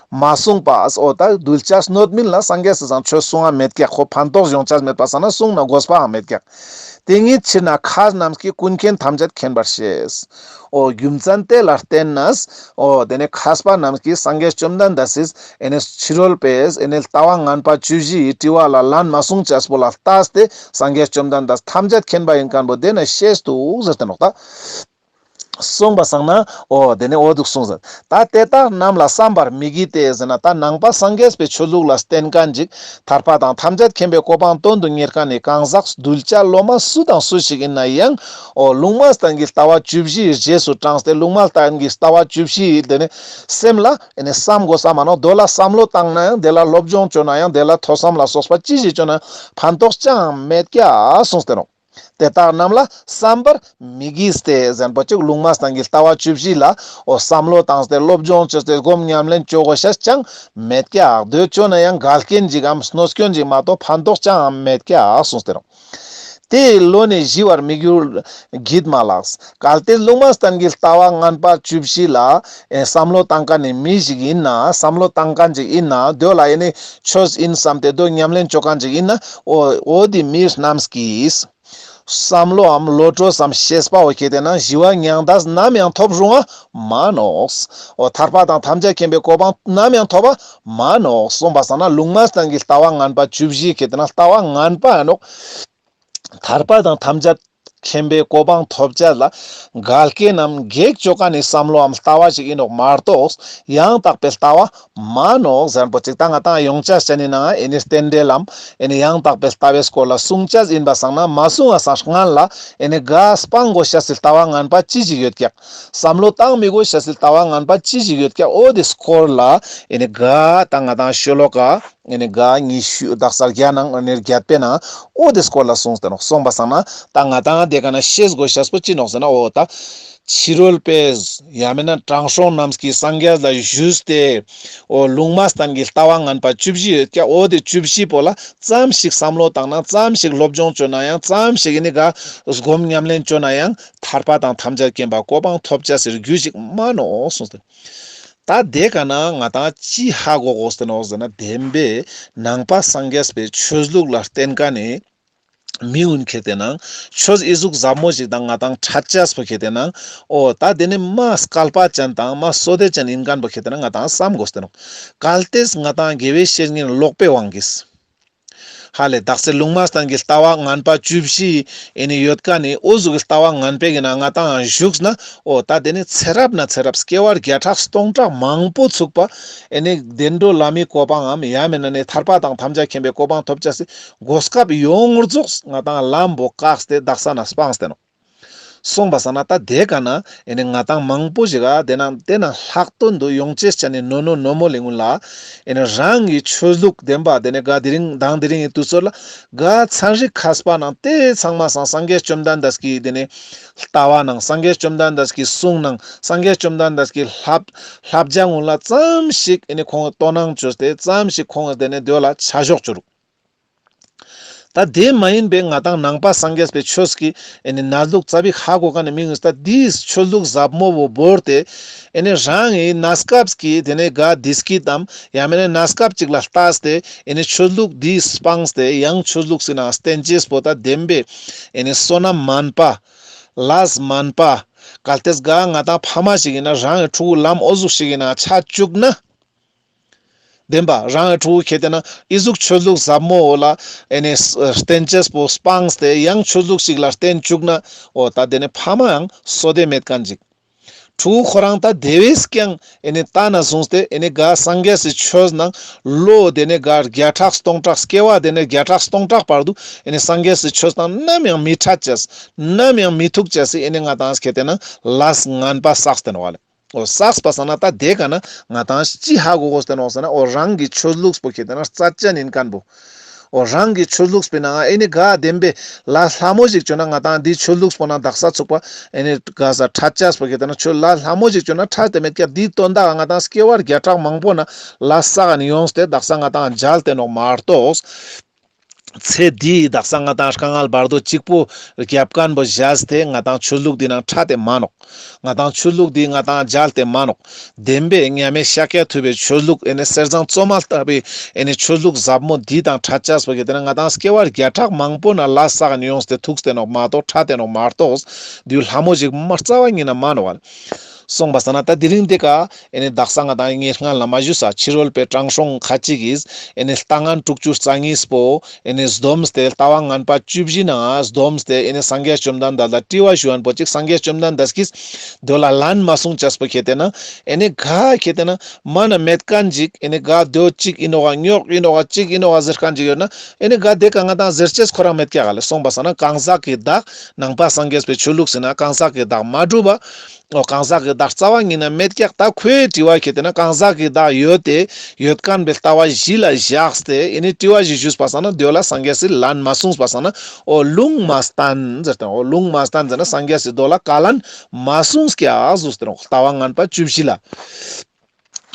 མ་གསུངས་པ། འོ་ད་གདུལ་བྱ་སྣོད་མིན་ལ་སངས་རྒྱས་སི་སང་ཆོས་གསུང་ང་མེད་ཀྱག། ཁོ་ཕན་ཐོགས་ཡོང་ཅེས་མེད་པ་སང་ན་གསུང་ན་དགོས་པའང་མེད་ཀྱག། དེ་ཉིད་ཕྱིར་ན་མཁས་རྣམས་ཀྱིས་ཀུན་མཁྱེན་ཐམས་ཅད་མཁྱེན་པར་ཤེས། འོ་རྒྱུ་མཚན་དེ་ལ་བརྟེན་ནས་འོ་དེ་ནི་མཁས་པ་རྣམས་ཀྱིས་སངས་རྒྱས་བཅོམ་ལྡན་འདས་སི་ཨེ་ནི་ཕྱི་རོལ་པས་ཨེ་ནི་ལྟ་བ་ངན་པ་བཅུ་བཞི་ཡི་དྲི་བ་ལ་ལན་མ་གསུང་ཅེས་པོ་ལ་ལྟས་ཏེ་སངས་རྒྱས་བཅོམ་ལྡན་འདས་ཐམས་ཅད་མཁྱེན་པ་ཡིན་མཁན་པོ་དེ་ནི་ཤེས་འདུག་ཟེར་ཏེ་ནོག་ད། གསུངས་པ་སང་ན་འོ་དེ་ནི་འོ་འདུག་གསུངས་ཟེར། ད་དེ་དག་རྣམས་ལ་བསམ་པར་མི་བགྱིད་དེ་ཟེར་ན་ད་ནང་པ་སངས་རྒྱས་པའི་ཆོས་ལུགས་ལ་བརྟེན་མཁན་ཅིག་ཐར་པ་དང་ཐམས་ཅད་མཁྱེན་པའི་གོ་འཕང་དོན་དུ་གཉེར་མཁན་ནི་གང་ཟག་གདུལ་བྱ་སློབ་མ་སུ་དང་སུ་ཞིག་ཡིན་ན་ཡང་འོ་ལུང་མ་བསྟན་གྱི་ལྟ་བ་བཅུ་བཞི་ཡི་རྗེས་སུ་འབྲངས་ཏེ་ལུང་མ་བསྟན་གྱི་ལྟ་བ་བཅུ་བཞི་ཡི་དེ་ནི་སེམས་ལ་ཨེ་ནི་བསམ་དགོས་ས་མ་ནོག། དོ་ལ་བསམ་བློ་བཏང་ན་ཡང་དེ་ལ་སློབ་སྦྱོང་བཅོ་ན་ཡང་དེ་ལ་ཐོས་བསམ་ལ་སོགས་པ་ཅི་ཞིག་བཅོ་ན་ཕན་ཐོགས་ཅང་མེད་ཀྱག་གསུངས་ཏེ་ནོག། དེ་དག་རྣམས་ལ་བསམ་པར་མི་བགྱིད་དེ་ཟེར་པོ་ཅིག་ལུང་མ་བསྟན་གྱི་ལྟ་བ་བཅུ་བཞི་ལ་འོ་བསམ་བློ་བཏང་སྟེ་སློབ་སྦྱོང་བཅོས་ཏེ་སྒོམ་ཉམས་ལེན་བཅོ་དགོས་ཤེས་ཅང་མེད་ཀྱག། དེ་བཅོ་ན་ཡང་འགལ་རྐྱེན་ཅིག་གམ་གནོད་སྐྱོན་ཅིག་མ་གཏོགས་ཕན་ཐོགས་ཅང་མེད་ཀྱག་གསུངས་ཏེ་རུང་། དེའི་བློ་ནི་ཞི་བར་མི་འགྱུར་བགྱིད་མ་ལགས། གལ་ཏེ་ལུང་མ་བསྟན་གྱི་ལྟ་བ་ངན་པ་བཅུ་བཞི་ལ་ཨེ་བསམ་བློ་བཏང་མཁན་ནི་མི་ཞིག་ཡིན་ན་བསམ་བློ་བཏང་མཁན་ཅིག་ཡིན་ན་དེ་ལ་ཨེ་ནི་ཆོས་ཡིན་བསམ་སྟེ་དེ་ཉམས་ལེན་བཅོ་མཁན་ཅིག་ཡིན་ན་འོ་འོ་དེ་མི་རྣམས་ཀྱིས། བསམ་བློའམ་བློ་གྲོས་སམ་ཤེས་པའོ་ཁེ་ཏེ་ན་ཞི་བ་མྱང་འདས་ནམ་ཡང་ཐོབ་རུང་ང་མ་ནོག། འོ་ཐར་པ་དང་ཐམས་ཅད་མཁྱེན་པའི་གོ་འཕང་ནམ་ཡང་ཐོབ་པ་མ་ནོག་གསུངས་པ་སང་ན་ལུང་མ་བསྟན་གྱི་ལྟ་བ་ངན་པ་བཅུ་བཞི་ཁེ་ཏེ་ན་ལྟ་བ་ངན་པ་ཡིན་ནོག། ཐར་པ་དང་ཐམས་ཅད་ མཁྱེན་པའི་གོ་འཕང་ཐོབ་ཅེས་ལ་གལ་ཀེ་ནམ་གེགས་ཅོ་ཁན་ནི་བསམ་བློའམ་ལྟ་བ་ཞིག་ཨིན་ནོག་མ་གཏོགས་ཡང་དག་པའི་ལྟ་བ་མན་ནོག་ཟེར་པོ་ཅིག་ད་ང་ཏང་ཡོང་ཅེས་ཅན་ནི་ནང་ཨེ་ནི་རྟེན་འབྲེལ་ལམ་ཨེ་ནི་ཡང་དག་པའི་ལྟ་བའི་སྐོར་ལ་གསུང་ཅེས་ཨིན་པ་སང་ན་མ་གསུང་བ་སང་སྔན་ལ་ཨེ་ནི་ག་སྤང་དགོས་ཤེས་སི་ལྟ་བ་ངན་པ་ཅི་ཞིག་ཡོད་ཀྱག་བསམ་བློ་བཏང་མི་དགོས་ཤེས་སི་ལྟ་བ་ངན་པ་ཅི་ཞིག་ཡོད་ཀྱག་འོ་དེ་སྐོར་ལ་ཨེ་ནི་ག་ད་ང་ཏང་ཤོ་ལོ་ཀ་ཨེ་ནི་ག་ཉི་ཤུ་དག་ས་བརྒྱ་ནང་ཨེ་ནི་བརྒྱད་པའི་ནང་འོ་དེ་སྐོར་ལ་གསུངས་ཏེ་ནོག་སོང་པ་སང་ན་ད་ང་ཏང་དེ་ཀ་ན་ཤེས་དགོས་ཤེས་པོ་ཅི་ནོག་ཟེར་ན་འོ་ད་ཕྱི་རོལ་པས་ཡང་མེན་ན་དྲང་སྲོང་རྣམས་ཀྱིས་སངས་རྒྱས་ལ་ཞུས་ཏེ་འོ་ལུང་མ་བསྟན་གྱི་ལྟ་བ་ངན་པ་བཅུ་བཞི་ཡོད་ཀྱག་འོ་དེ་བཅུ་བཞི་པོ་ལ་ཙམ་ཞིག་བསམ་བློ་བཏང་ན་ཙམ་ཞིག་སློབ་སྦྱོང་བཅོ་ན་ཡང་ཙམ་ཞིག་ཨེ་ནི་ག་སྒོམ་ཉམས་ལེན་བཅོ་ན་ཡང་ཐར་པ་དང་ཐམས་ཅད་མཁྱེན་པ་གོ་འཕང་ཐོབ་ཅེས་སི་རྒྱུ་ཞིག་མན་ནོག་གསུངས་ཏེ། ད་དེ་ཀ་ན་ང་ཏང་ཅི་ཧ་གོ་དགོས་ཏེ་ནོག་ཟེར་ན་བདེན་པའི་ནང་པ་སངས་རྒྱས་པའི་ཆོས་ལུགས་ལ་བརྟེན་ཀ་ནི་མི་གུན་ཁེ་ཏེ་ན་ཆོས་ཨི་ཟུག་ཟབ་མོ་ཞིག་དང་ང་ཏང་ཕྲད་ཅེས་པོ་ཁེ་ཏེ་ན་འོ་ད་དེ་ནི་མ་སྐལ་པ་ཅན་དང་མ་བསོད་བདེ་ཅན་ཨིན་ཁན་པོ་ཁེ་ཏེ་ན་ང་ཏང་བསམ་དགོས་ཏེ་ནོག་གལ་ཏེ་ང་ཏང་དགེ་བའི་བཤེས་གཉེན་ལོག་པའི་དབང་གིས། ཧ་ལས་དག་ས་ལུང་མ་བསྟན་གྱི་ལྟ་བ་ངན་པ་བཅུ་བཞི་ཨེ་ནི་ཡོད་ཀ་ནི་འོ་ཟུག་གི་ལྟ་བ་ངན་པའི་གི་ནང་ང་ཏང་ཞུགས་ན་འོ་ད་དེ་ནི་ཚེ་རབས་ན་ཚེ་རབས་སྐྱེ་བ་བརྒྱ་ཕྲག་སྟོང་ཕྲག་མང་པོ་ཚུགས་པ་ཨེ་ནི་བདེ་འགྲོ་ལྷ་མིའི་གོ་འཕང་ངམ་ཡང་མེན་ན་ནི་ཐར་པ་དང་ཐམས་ཅད་མཁྱེན་པའི་གོ་འཕང་ཐོབ་ཅེས་སི་གོ་སྐབས་ཡོངས་རྫོགས་ང་ཏང་ལམ་པོ་བཀག་སྟེ་དག་ས་ན་སྤངས་ཏེ་ནོག་སོང་པ་སང་ན་ད་དེ་ཀ་ན་ཨེ་ནི་ང་ཏང་མང་པོ་ཞིག་ག་དེ་ན་དེ་ན་ལྷག་དོན་དུ་ཡོང་ཅེས་ཅན་ནི་ནོ་ནོ་ནོ་མོ་ལེ་གུན་ལ་ཨེ་ནི་རང་གི་ཆོས་ལུགས་བདེན་པ་དེ་ནི་ག་དེ་རིང་དང་དེ་རིང་གི་དུས་ཚོད་ལ་ག་ཚན་རིག་མཁས་པ་ནང་དེ་ཚང་མ་སང་སངས་རྒྱས་བཅོམ་ལྡན་འདས་ཀྱི་དེ་ནི་ལྟ་བ་ནང་སངས་རྒྱས་བཅོམ་ལྡན་འདས་ཀྱི་གསུང་ནང་སངས་རྒྱས་བཅོམ་ལྡན་འདས་ཀྱི་བསླབ་བསླབ་བྱ་གུན་ལ་ཙམ་ཞིག་ཨེ་ནི་ཁོང་དོ་སྣང་བཅོས་ཏེ་ཙམ་ཞིག་ཁོང་དེ་ནི་དེ་ལ་ཆ་འཇོག་བཅོ་རུག་ད་དེ་མ་ཡིན་པའི་ང་ཏང་ནང་པ་སངས་རྒྱས་པའི་ཆོས་ཀྱི་ཨེ་ནི་གནས་ལུགས་ཙ་པིག་ཧ་གོ་ཁན་ནི་མི་གུན་ད་དེའི་ཆོས་ལུགས་ཟབ་མོ་བོ་བོར་ཏེ་ཨེ་ནི་རང་གི་གནས་སྐབས་ཀྱི་དེ་ནི་ག་བདེ་སྐྱིད་དམ་ཡང་མེན་ན་གནས་སྐབས་ཅིག་ལ་ལྟས་ཏེ་ཨེ་ནི་ཆོས་ལུགས་དེ་སྤངས་ཏེ་ཡང་ཆོས་ལུགས་སི་ནང་བསྟེན་ཅེས་པོ་ད་བདེན་པའི་ཨེ་ནི་བསོད་ནམས་མན་པ་ལས་མན་པ་གལ་ཏེ་ག་ང་ཏང་ཕ་མ་ཞིག་ཡིན་ན་རང་གི་ཕྲུ་གུ་ལམ་འོ་ཟུག་ཞིག་གི་ནང་ཆ་བཅུག་ན། བདེན་པ་རང་གི་ཕྲུ་གུ་ཁེ་ཏེ་ན་ཨི་ཟུག་ཆོས་ལུགས་ཟབ་མོ་བོ་ལ་ཨེ་ནི་བསྟེན་ཅེས་པོ་སྤངས་ཏེ་ཡང་ཆོས་ལུགས་ཤིག་ལ་བསྟེན་བཅུག་ན་འོ་ད་དེ་ནི་ཕ་མའང་བསོད་བདེ་མེད་ཁན་ཅིག་ཕྲུ་གུ་ཁོ་རང་ད་དེ་བས་ཀྱང་ཨེ་ནི་ལྟ་ན་བཟུང་སྟེ་ཨེ་ནི་ག་སངས་རྒྱས་སི་ཆོས་ནང་ལོ་དེ་ནི་ག་བརྒྱ་ཕྲག་སྟོང་ཕྲག་སྐྱེ་བ་དེ་ནི་བརྒྱ་ཕྲག་སྟོང་ཕྲག་བར་དུ་ཨེ་ནི་སངས་རྒྱས་སི་ཆོས་དང་ནམ་ཡང་མི་ཕྲད་ཅེས་ནམ་ཡང་མི་ཐུག་ཅེས་སི་ཨེ་ནི་ང་ཏང་ཁེ་ཏེ་ན་ལས་ངན་པ་བསགས་ཏེ་ནོག་ལེ། འོ་བསགས་པ་སང་ན་ད་དེ་ཀ་ན་ང་ཏང་ཅི་ཧ་གོ་དགོས་ཏེ་ནོག་ཟེར་ན་འོ་རང་གི་ཆོས་ལུགས་པོ་ཁེ་ཏེ་ན་རྩ་ཅན་ཡིན་ཁན་བོ། འོ་རང་གི་ཆོས་ལུགས་པོའི་ནང་ཨེ་ནི་ག་བདེན་པའི་ལས་སླ་མོ་ཞིག་བཅོ་ན་ང་ཏང་དེའི་ཆོས་ལུགས་པོ་ནང་དག་ས་ཚུགས་པ་ཨེ་ནི་ག་ས་ཕྲད་ཅེས་པོ་ཁེ་ཏེ་ན་ཆོས་ལས་སླ་མོ་ཞིག་བཅོ་ན་ཕྲད་དེ་མེད་ཀྱག་དེའི་དོན་དག་ང་ཏང་སྐྱེ་བ་བརྒྱ་ཕྲག་མང་པོ་ན་ལས་བསགས་ནི་ཡོངས་ཏེ་དག་ས་ང་ཏང་མཇལ་ཏེ་ནོག་མ་གཏོགས། ཚེ་འདིའི་དག་ས་ང་ཏང་དཀའ་ངལ་བར་དོ་གཅིག་པོ་རྒྱབ་ཁན་བོ་བཞག་སྟེ་ང་ཏང་ཆོས་ལུགས་འདི་ནང་ཕྲད་དེ་མ་ནོག་ང་ཏང་ཆོས་ལུགས་འདི་ང་ཏང་མཇལ་ཏེ་མ་ནོག་བདེན་པའི་མཉམ་མེད་ཤཱཀྱ་ཐུབ་པའི་ཆོས་ལུགས་ཨེ་ནི་གསེར་སྦྱངས་བཙོ་མ་ལྟ་བུའི་ཨེ་ནི་ཆོས་ལུགས་ཟབ་མོ་འདི་དང་ཕྲད་ཅེས་པོ་ཁེ་ཏེ་ན་ང་ཏང་སྐྱེ་བ་བརྒྱ་ཕྲག་མང་པོ་ན་ལས་བསགས་ནི་ཡོངས་ཏེ་ཐུག་སྟེ་ནོག་མ་གཏོགས་ཕྲད་དེ་ནོག་མ་གཏོགས་དེའི་སླ་མོ་ཞིག་མ་རྩ་བ་ཉིད་ན་མ་ནོག་བ། སོང་པ་སང་ན་ད་དེ་རིང་འདི་ཀ་ཨེ་ནི་དག་ས་ང་ཏང་ངས་སྔན་ལ་མ་ཞུས་ས་ཕྱི་རོལ་པའི་དྲང་སྲོང་ཁ་ཅིག་གིས་ཨེ་ནི་ལྟ་ངན་དྲུག་ཅུ་རྩ་གཉིས་པོ་ཨེ་ནི་སྡོམས་ཏེ་ལྟ་བ་ངན་པ་བཅུ་བཞི་ནང་སྡོམས་ཏེ་ཨེ་ནི་སངས་རྒྱས་བཅོམ་ལྡན་འདས་ལ་དྲི་བ་ཞུ་ཁན་བོ་ཅིག་སངས་རྒྱས་བཅོམ་ལྡན་འདས་ཀྱིས་དེ་ལ་ལན་མ་གསུང་ཅེས་པོ་ཁེ་ཏེ་ན་ཨེ་ནི་ག་ཁེ་ཏེ་ན་མ་ན་མེད་ཁན་ཅིག་ཨེ་ནི་ག་དེ་བོ་ཅིག་ཨིན་ནོག་ག་རྙོག་ཨིན་ནོག་ག་ཅིག་ཨིན་ནོག་ག་ཟེར་ཁན་ཅིག་ཡོད་ན་ཨེ་ནི་ག་དེ་ཀ་ང་ཏང་ཟེར་ཅེས་ཁོ་རང་མེད་ཀྱག་ག་ལེ། སོང་པ་སང་ན་གང་ཟག་གི་བདག་ནང་པ་སངས་རྒྱས་པའི་ཆོས་ལུགས་ཟེར་ན་གང་ཟག་གི་བདག་མ་གྲུབ་པ། འོ་གང་ཟག་གི་བདག་རྩ་བ་ཉིད་ན་མེད་ཀྱག་ད་ཁོའི་དྲི་བ་ཁེ་ཏེ་ན་གང་ཟག་གི་བདག་ཡོད་དེ་ཡོད་ཁན་བོའི་ལྟ་བ་གཞི་ལ་བཞག་སྟེ་ཨེ་ནི་དྲི་བ་ཞིག་ཞུས་པ་སང་ན་དེ་བོ་ལ་སངས་རྒྱས་སི་ལན་མ་གསུངས་པ་སང་ན་འོ་ལུང་མ་བསྟན་ཟེར་ཏེ་འོ་ལུང་མ་བསྟན་ཟེར་ན་སངས་རྒྱས་སི་དེ་བོ་ལ་བཀའ་ལན་མ་གསུངས་ཀྱག་ཟེར་ཏེ་འོ་ལྟ་བ་ངན་པ་བཅུ་བཞི་ལ།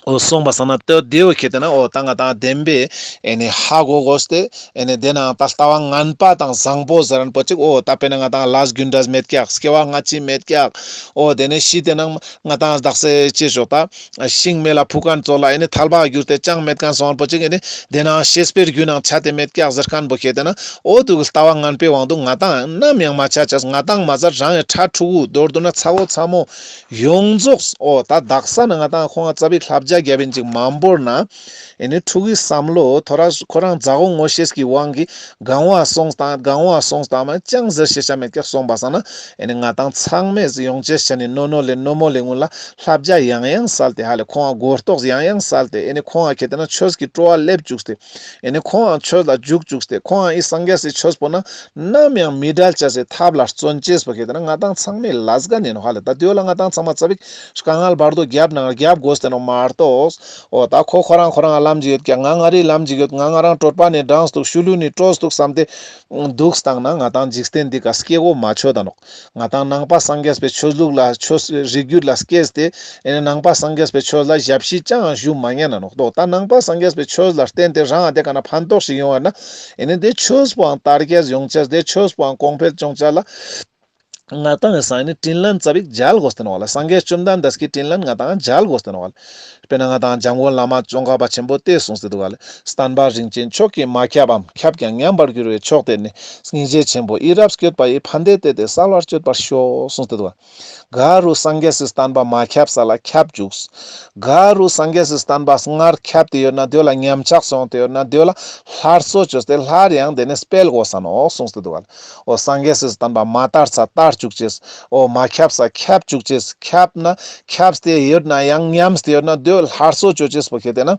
འོ་སོང་པ་སང་ན་དེ་དེ་བོ་ཁེ་ཏེ་ན་འོ་ད་ང་ཏང་བདེན་པའི་ཨེ་ནི་ཧ་གོ་དགོས་ཏེ། ཨེ་ནི་དེ་ནང་ད་ལྟ་བ་ངན་པ་དང་བཟང་པོ་ཟེར་ཁན་པོ་ཅིག་འོ་ད་དཔེར་ན་ང་ཏང་ལས་རྒྱུ་འབྲས་མེད་ཀྱག་སྐྱེ་བ་སྔ་ཕྱི་མེད་ཀྱག་འོ་དེ་ནས་ཤི་དེ་ནང་ང་ཏང་དག་ས་ཅི་ཞོག་ད་ཤིང་མེ་ལ་ཕུ་ཁན་ཙོགས་ལ་ཨེ་ནི་ཐལ་བ་གྱུར་ཏེ་ཅང་མེད་ཁན་སོང་ཁན་པོ་ཅིག་ཨེ་ནི་དེ་ནང་ཤེས་པའི་རྒྱུ་ནང་ཆ་དེ་མེད་ཀྱག་ཟེར་ཁན་པོ་ཁེ་ཏེ་ན་འོ་དེ་གི་ལྟ་བ་ངན་པའི་དབང་དུ་ང་ཏང་ནམ་ཡང་མ་ཆ་ཅེས། ང་ཏང་མ་ཟད་རང་གི་ཕྲུ་གུ་མདོར་བསྡུ་ན་ཚ་བོ་ཚ་མོ་ཡོངས་རྫོགས་འོ་ད་དག་ས་ན་ང་ཏང་ཁོང་ང་ཙ་པིག་བསླབ་བྱ་ རྒྱབ་ཨིན་ཅིག་མ་བོར་ན། ཨེ་ནི་ཕྲུ་གུའི་བསམ་བློ་ཐོ་རས་ཁོ་རང་མཛའ་བོ་ངོ་ཤེས་ཀྱི་དབང་གིས་གང་བ་སོང་སྟངས་གང་བ་སོང་སྟངས་མ་ཅང་ཟེར་ཤེས་ཆ་མེད་ཀྱག་སོང་པ་སང་ན། ཨེ་ནི་ང་ཏང་ཚང་མས་ཡོང་ཅེས་ཆ་ནི་ནོ་ནོ་ལེ་ནོ་མོ་ལེ་གུན་ལ་བསླབ་བྱ་ཡང་ཡང་སལ་ཏེ་ཧ་ལེ་ཁོང་ང་གོ་རྟོགས་ཡང་ཡང་སལ་ཏེ། ཨེ་ནི་ཁོང་ང་ཁེ་ཏེ་ན་ཆོས་ཀྱི་སྤྲོ་བ་སླེབས་བཅུག་སྟེ། ཨེ་ནི་ཁོང་ང་ཆོས་ལ་འཇུག་བཅུག་སྟེ། ཁོང་ང་ཨི་སངས་རྒྱས་སི་ཆོས་པོ་ན་ནམ་ཡང་མི་འབྲལ་ཅེས་སི་ཐབས་ལ་བརྩོན་ཅེས་པོ་ཁེ་ཏེ་ན་ང་ཏང་ཚང་མའི་ལས་ཀ་ཨིན་ནོག་ཧ་ལེ། ད་དེ་བོ་ལ་ང་ཏང་ཚང་མ་ཙ་པིག་དཀའ་ངལ་བར་དོ་རྒྱབ་ནང་རྒྱབ་དགོས་ཏེ་ནོག་མ་གཏོགས། འོ་ད་ཁོ་ཁོ་རང་ཁོ་རང་ལམ་ཅིག་ཡོད་ཀྱག། ང་ང་རའི་ལམ་ཅིག་ཡོད། ང་ང་རང་གྲོད་པ་ནས་འགྲངས་འདུག། ཤུ་ལུ་ནས་སྤྲོས་འདུག་བསམ་སྟེ་འདུག་སྟངས་ན་ང་ཏང་འཇིག་རྟེན་འདི་ཀ་སྐྱེ་བོ་མ་ཆོད་ད་ནོག། ང་ཏང་ནང་པ་སངས་རྒྱས་པའི་ཆོས་ལུགས་ལ་ཆོས་རིགས་རྒྱུད་ལ་སྐྱེས་ཏེ། ཨེ་ནི་ནང་པ་སངས་རྒྱས་པའི་ཆོས་ལ་ཞབས་ཕྱི་ཅང་ཞུ་མ་ཉན་ན་ནོག་ཏོ། ད་ནང་པ་སངས་རྒྱས་པའི་ཆོས་ལ་བརྟེན་ཏེ་རང་ཨ་དེ་ཀ་ན་ཕན་ཐོགས་ཤིག་ཡོང་བ་ན། ཨེ་ནི་དེ་ཆོས་པོའང་དར་རྒྱས་ཡོང་ཅེས་དེ་ཆོས་པོའང་གོང་འཕེལ་བྱུང་ཅེས་ལ། ང་ཏང་ངི་སང་ནི་དྲིན་ལན་ཙ་པིག་འཇལ་དགོས་ཏེ་ནོག་ལེ། སངས་རྒྱས་བཅོམ་ལྡན་འདས་ཀྱི་དྲིན་ལན་ང་ཏང་འཇལ་དགོས་ཏེ་ནོག་ལེ། དཔེར་ན་ང་ཏང་འཇམ་མགོན་བླ་མ་ཙོང་ཁ་པ་ཆེན་པོ་དེས་གསུངས་ཏེ་འདུག་ལེ། བསྟན་པ་རིན་ཆེན་མཆོག་གིས་མ་ཁྱབ་བམ། ཁྱབ་ཀྱང་ཉམས་པར་འགྱུར་བའི་མཆོག་དེར་ནི། སྙིང་རྗེ་ཆེན་པོས་ཡིད་རབ་བསྐྱོད་པ་ཡིས། ཕན་བདེ་དེ་སྟེ་གསལ་བར་སྤྱོད་པར་ཤོག་གསུངས་ཏེ་འདུག་ལེ། ག་རུ་སངས་རྒྱས་སི་བསྟན་པ་མ་ཁྱབ་ས་ལ་ཁྱབ་བཅུག། ག་རུ་སངས་རྒྱས་སི་བསྟན་པ་སྔར་ཁྱབ་སྟེ་ཡོད་ན་དེ་བོ་ལ་ཉམས་ཆག་སོང་སྟེ་ཡོད་ན་དེ་བོ་ལ་སླར་གསོ་བཅོས་ཏེ་སླར་ཡང་དེ་ནི་སྤེལ་དགོས་ས་ནོག་གསུངས་ཏེ་འདུག་ལེ། འོ་སངས་རྒྱས་སི་བསྟན་པ་མ་དར་ས་དར་བཅུག་ཅེས། འོ་མ་ཁྱབ་ས་ཁྱབ་བཅུག་ཅེས། ཁྱབ་ན་ཁྱབ་སྟེ་ཡོད་ན་ཡང་ཉམས་ཏེ་ཡོད་ན་དེ་བོ་སླར་གསོ་བཅོ་ཅེས་པོ་ཁེ་ཏེ་ན།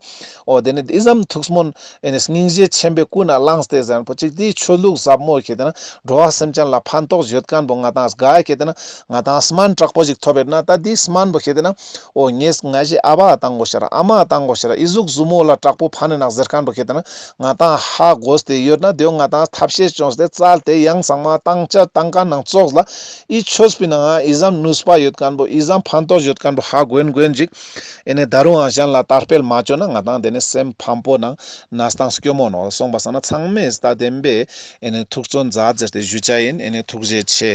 འོ་དེ་ནི་ཨི་ཙམ་ཐུགས་སྨོན་ཨེ་ནི་སྙིང་རྗེ་ཆེན་པོའི་ཀུན་ནས་བླངས་ཏེ་ཟེར་པོ་ཅིག་དེའི་ཆོས་ལུགས་ཟབ་མོ་ཁེ་ཏེ་ན་འགྲོ་བ་སེམས་ཅན་ལ་ཕན་ཐོགས་ཡོད་མཁན་པོ་ང་ཏང་ག་ཁེ་ཏེ་ན་ང་ཏང་སྨན་དྲག་པོ་ཞིག་ཐོབ་པ་ན་ད་དེའི་སྨན་པོ་ཁེ་ཏེ་ན། འོ་ངས་ང་ཞའི་ཨ་བ་བཏང་དགོས་ཤ་ར་ཨ་མ་བཏང་དགོས་ཤ་ར་ཨི་ཟུག་ཟུ་མོ་ལ་དྲག་པོ་ཕན་ནི་ནོག་ཟེར་མཁན་པོ་ཁེ་ཏེ་ན། ང་ཏང་ཧ་གོ་སྟེ་ཡོད་ན་དེ་བོ་ང་ཏང་ཐབས་ཤེས་བཅོས་ཏེ་བཙལ་ཏེ་ཡང་ཚང་མ་བཏང་ཆ་བཏང་མཁན་ནང་ཙོགས་ལ་ཨི་ཆོས་པོའི་ནང་ང་ཨི་ཙམ་ནུས་པ་ཡོད་མཁན་པོ་ཨི་ཙམ་ཕན་ཐོགས་ཡོད་མཁན་པོ་ཧ་གོ་ཡིན་གོ་ཡིན་ཅིག། ཨེ་ནི་ད་རུང་ཨ་གཞན་ལ་དར་སྤེལ་མ་བཅོ་ན་ང་ཏང་དེ་ནི་སེམས་ཕམ་པོ་ནང་གནས་སྟངས་སྐྱོ་མོ་ནོག་གསུངས་པ་སང་ན་ཚང་མས་ད་བདེན་པའི་ཨེ་ནི་ཐུགས་བརྩོན་མཛད་ཟེར་ཏེ་ཞུ་ཆ་ཡིན། ཨེ་ནི་ཐུགས་རྗེ་ཆེ།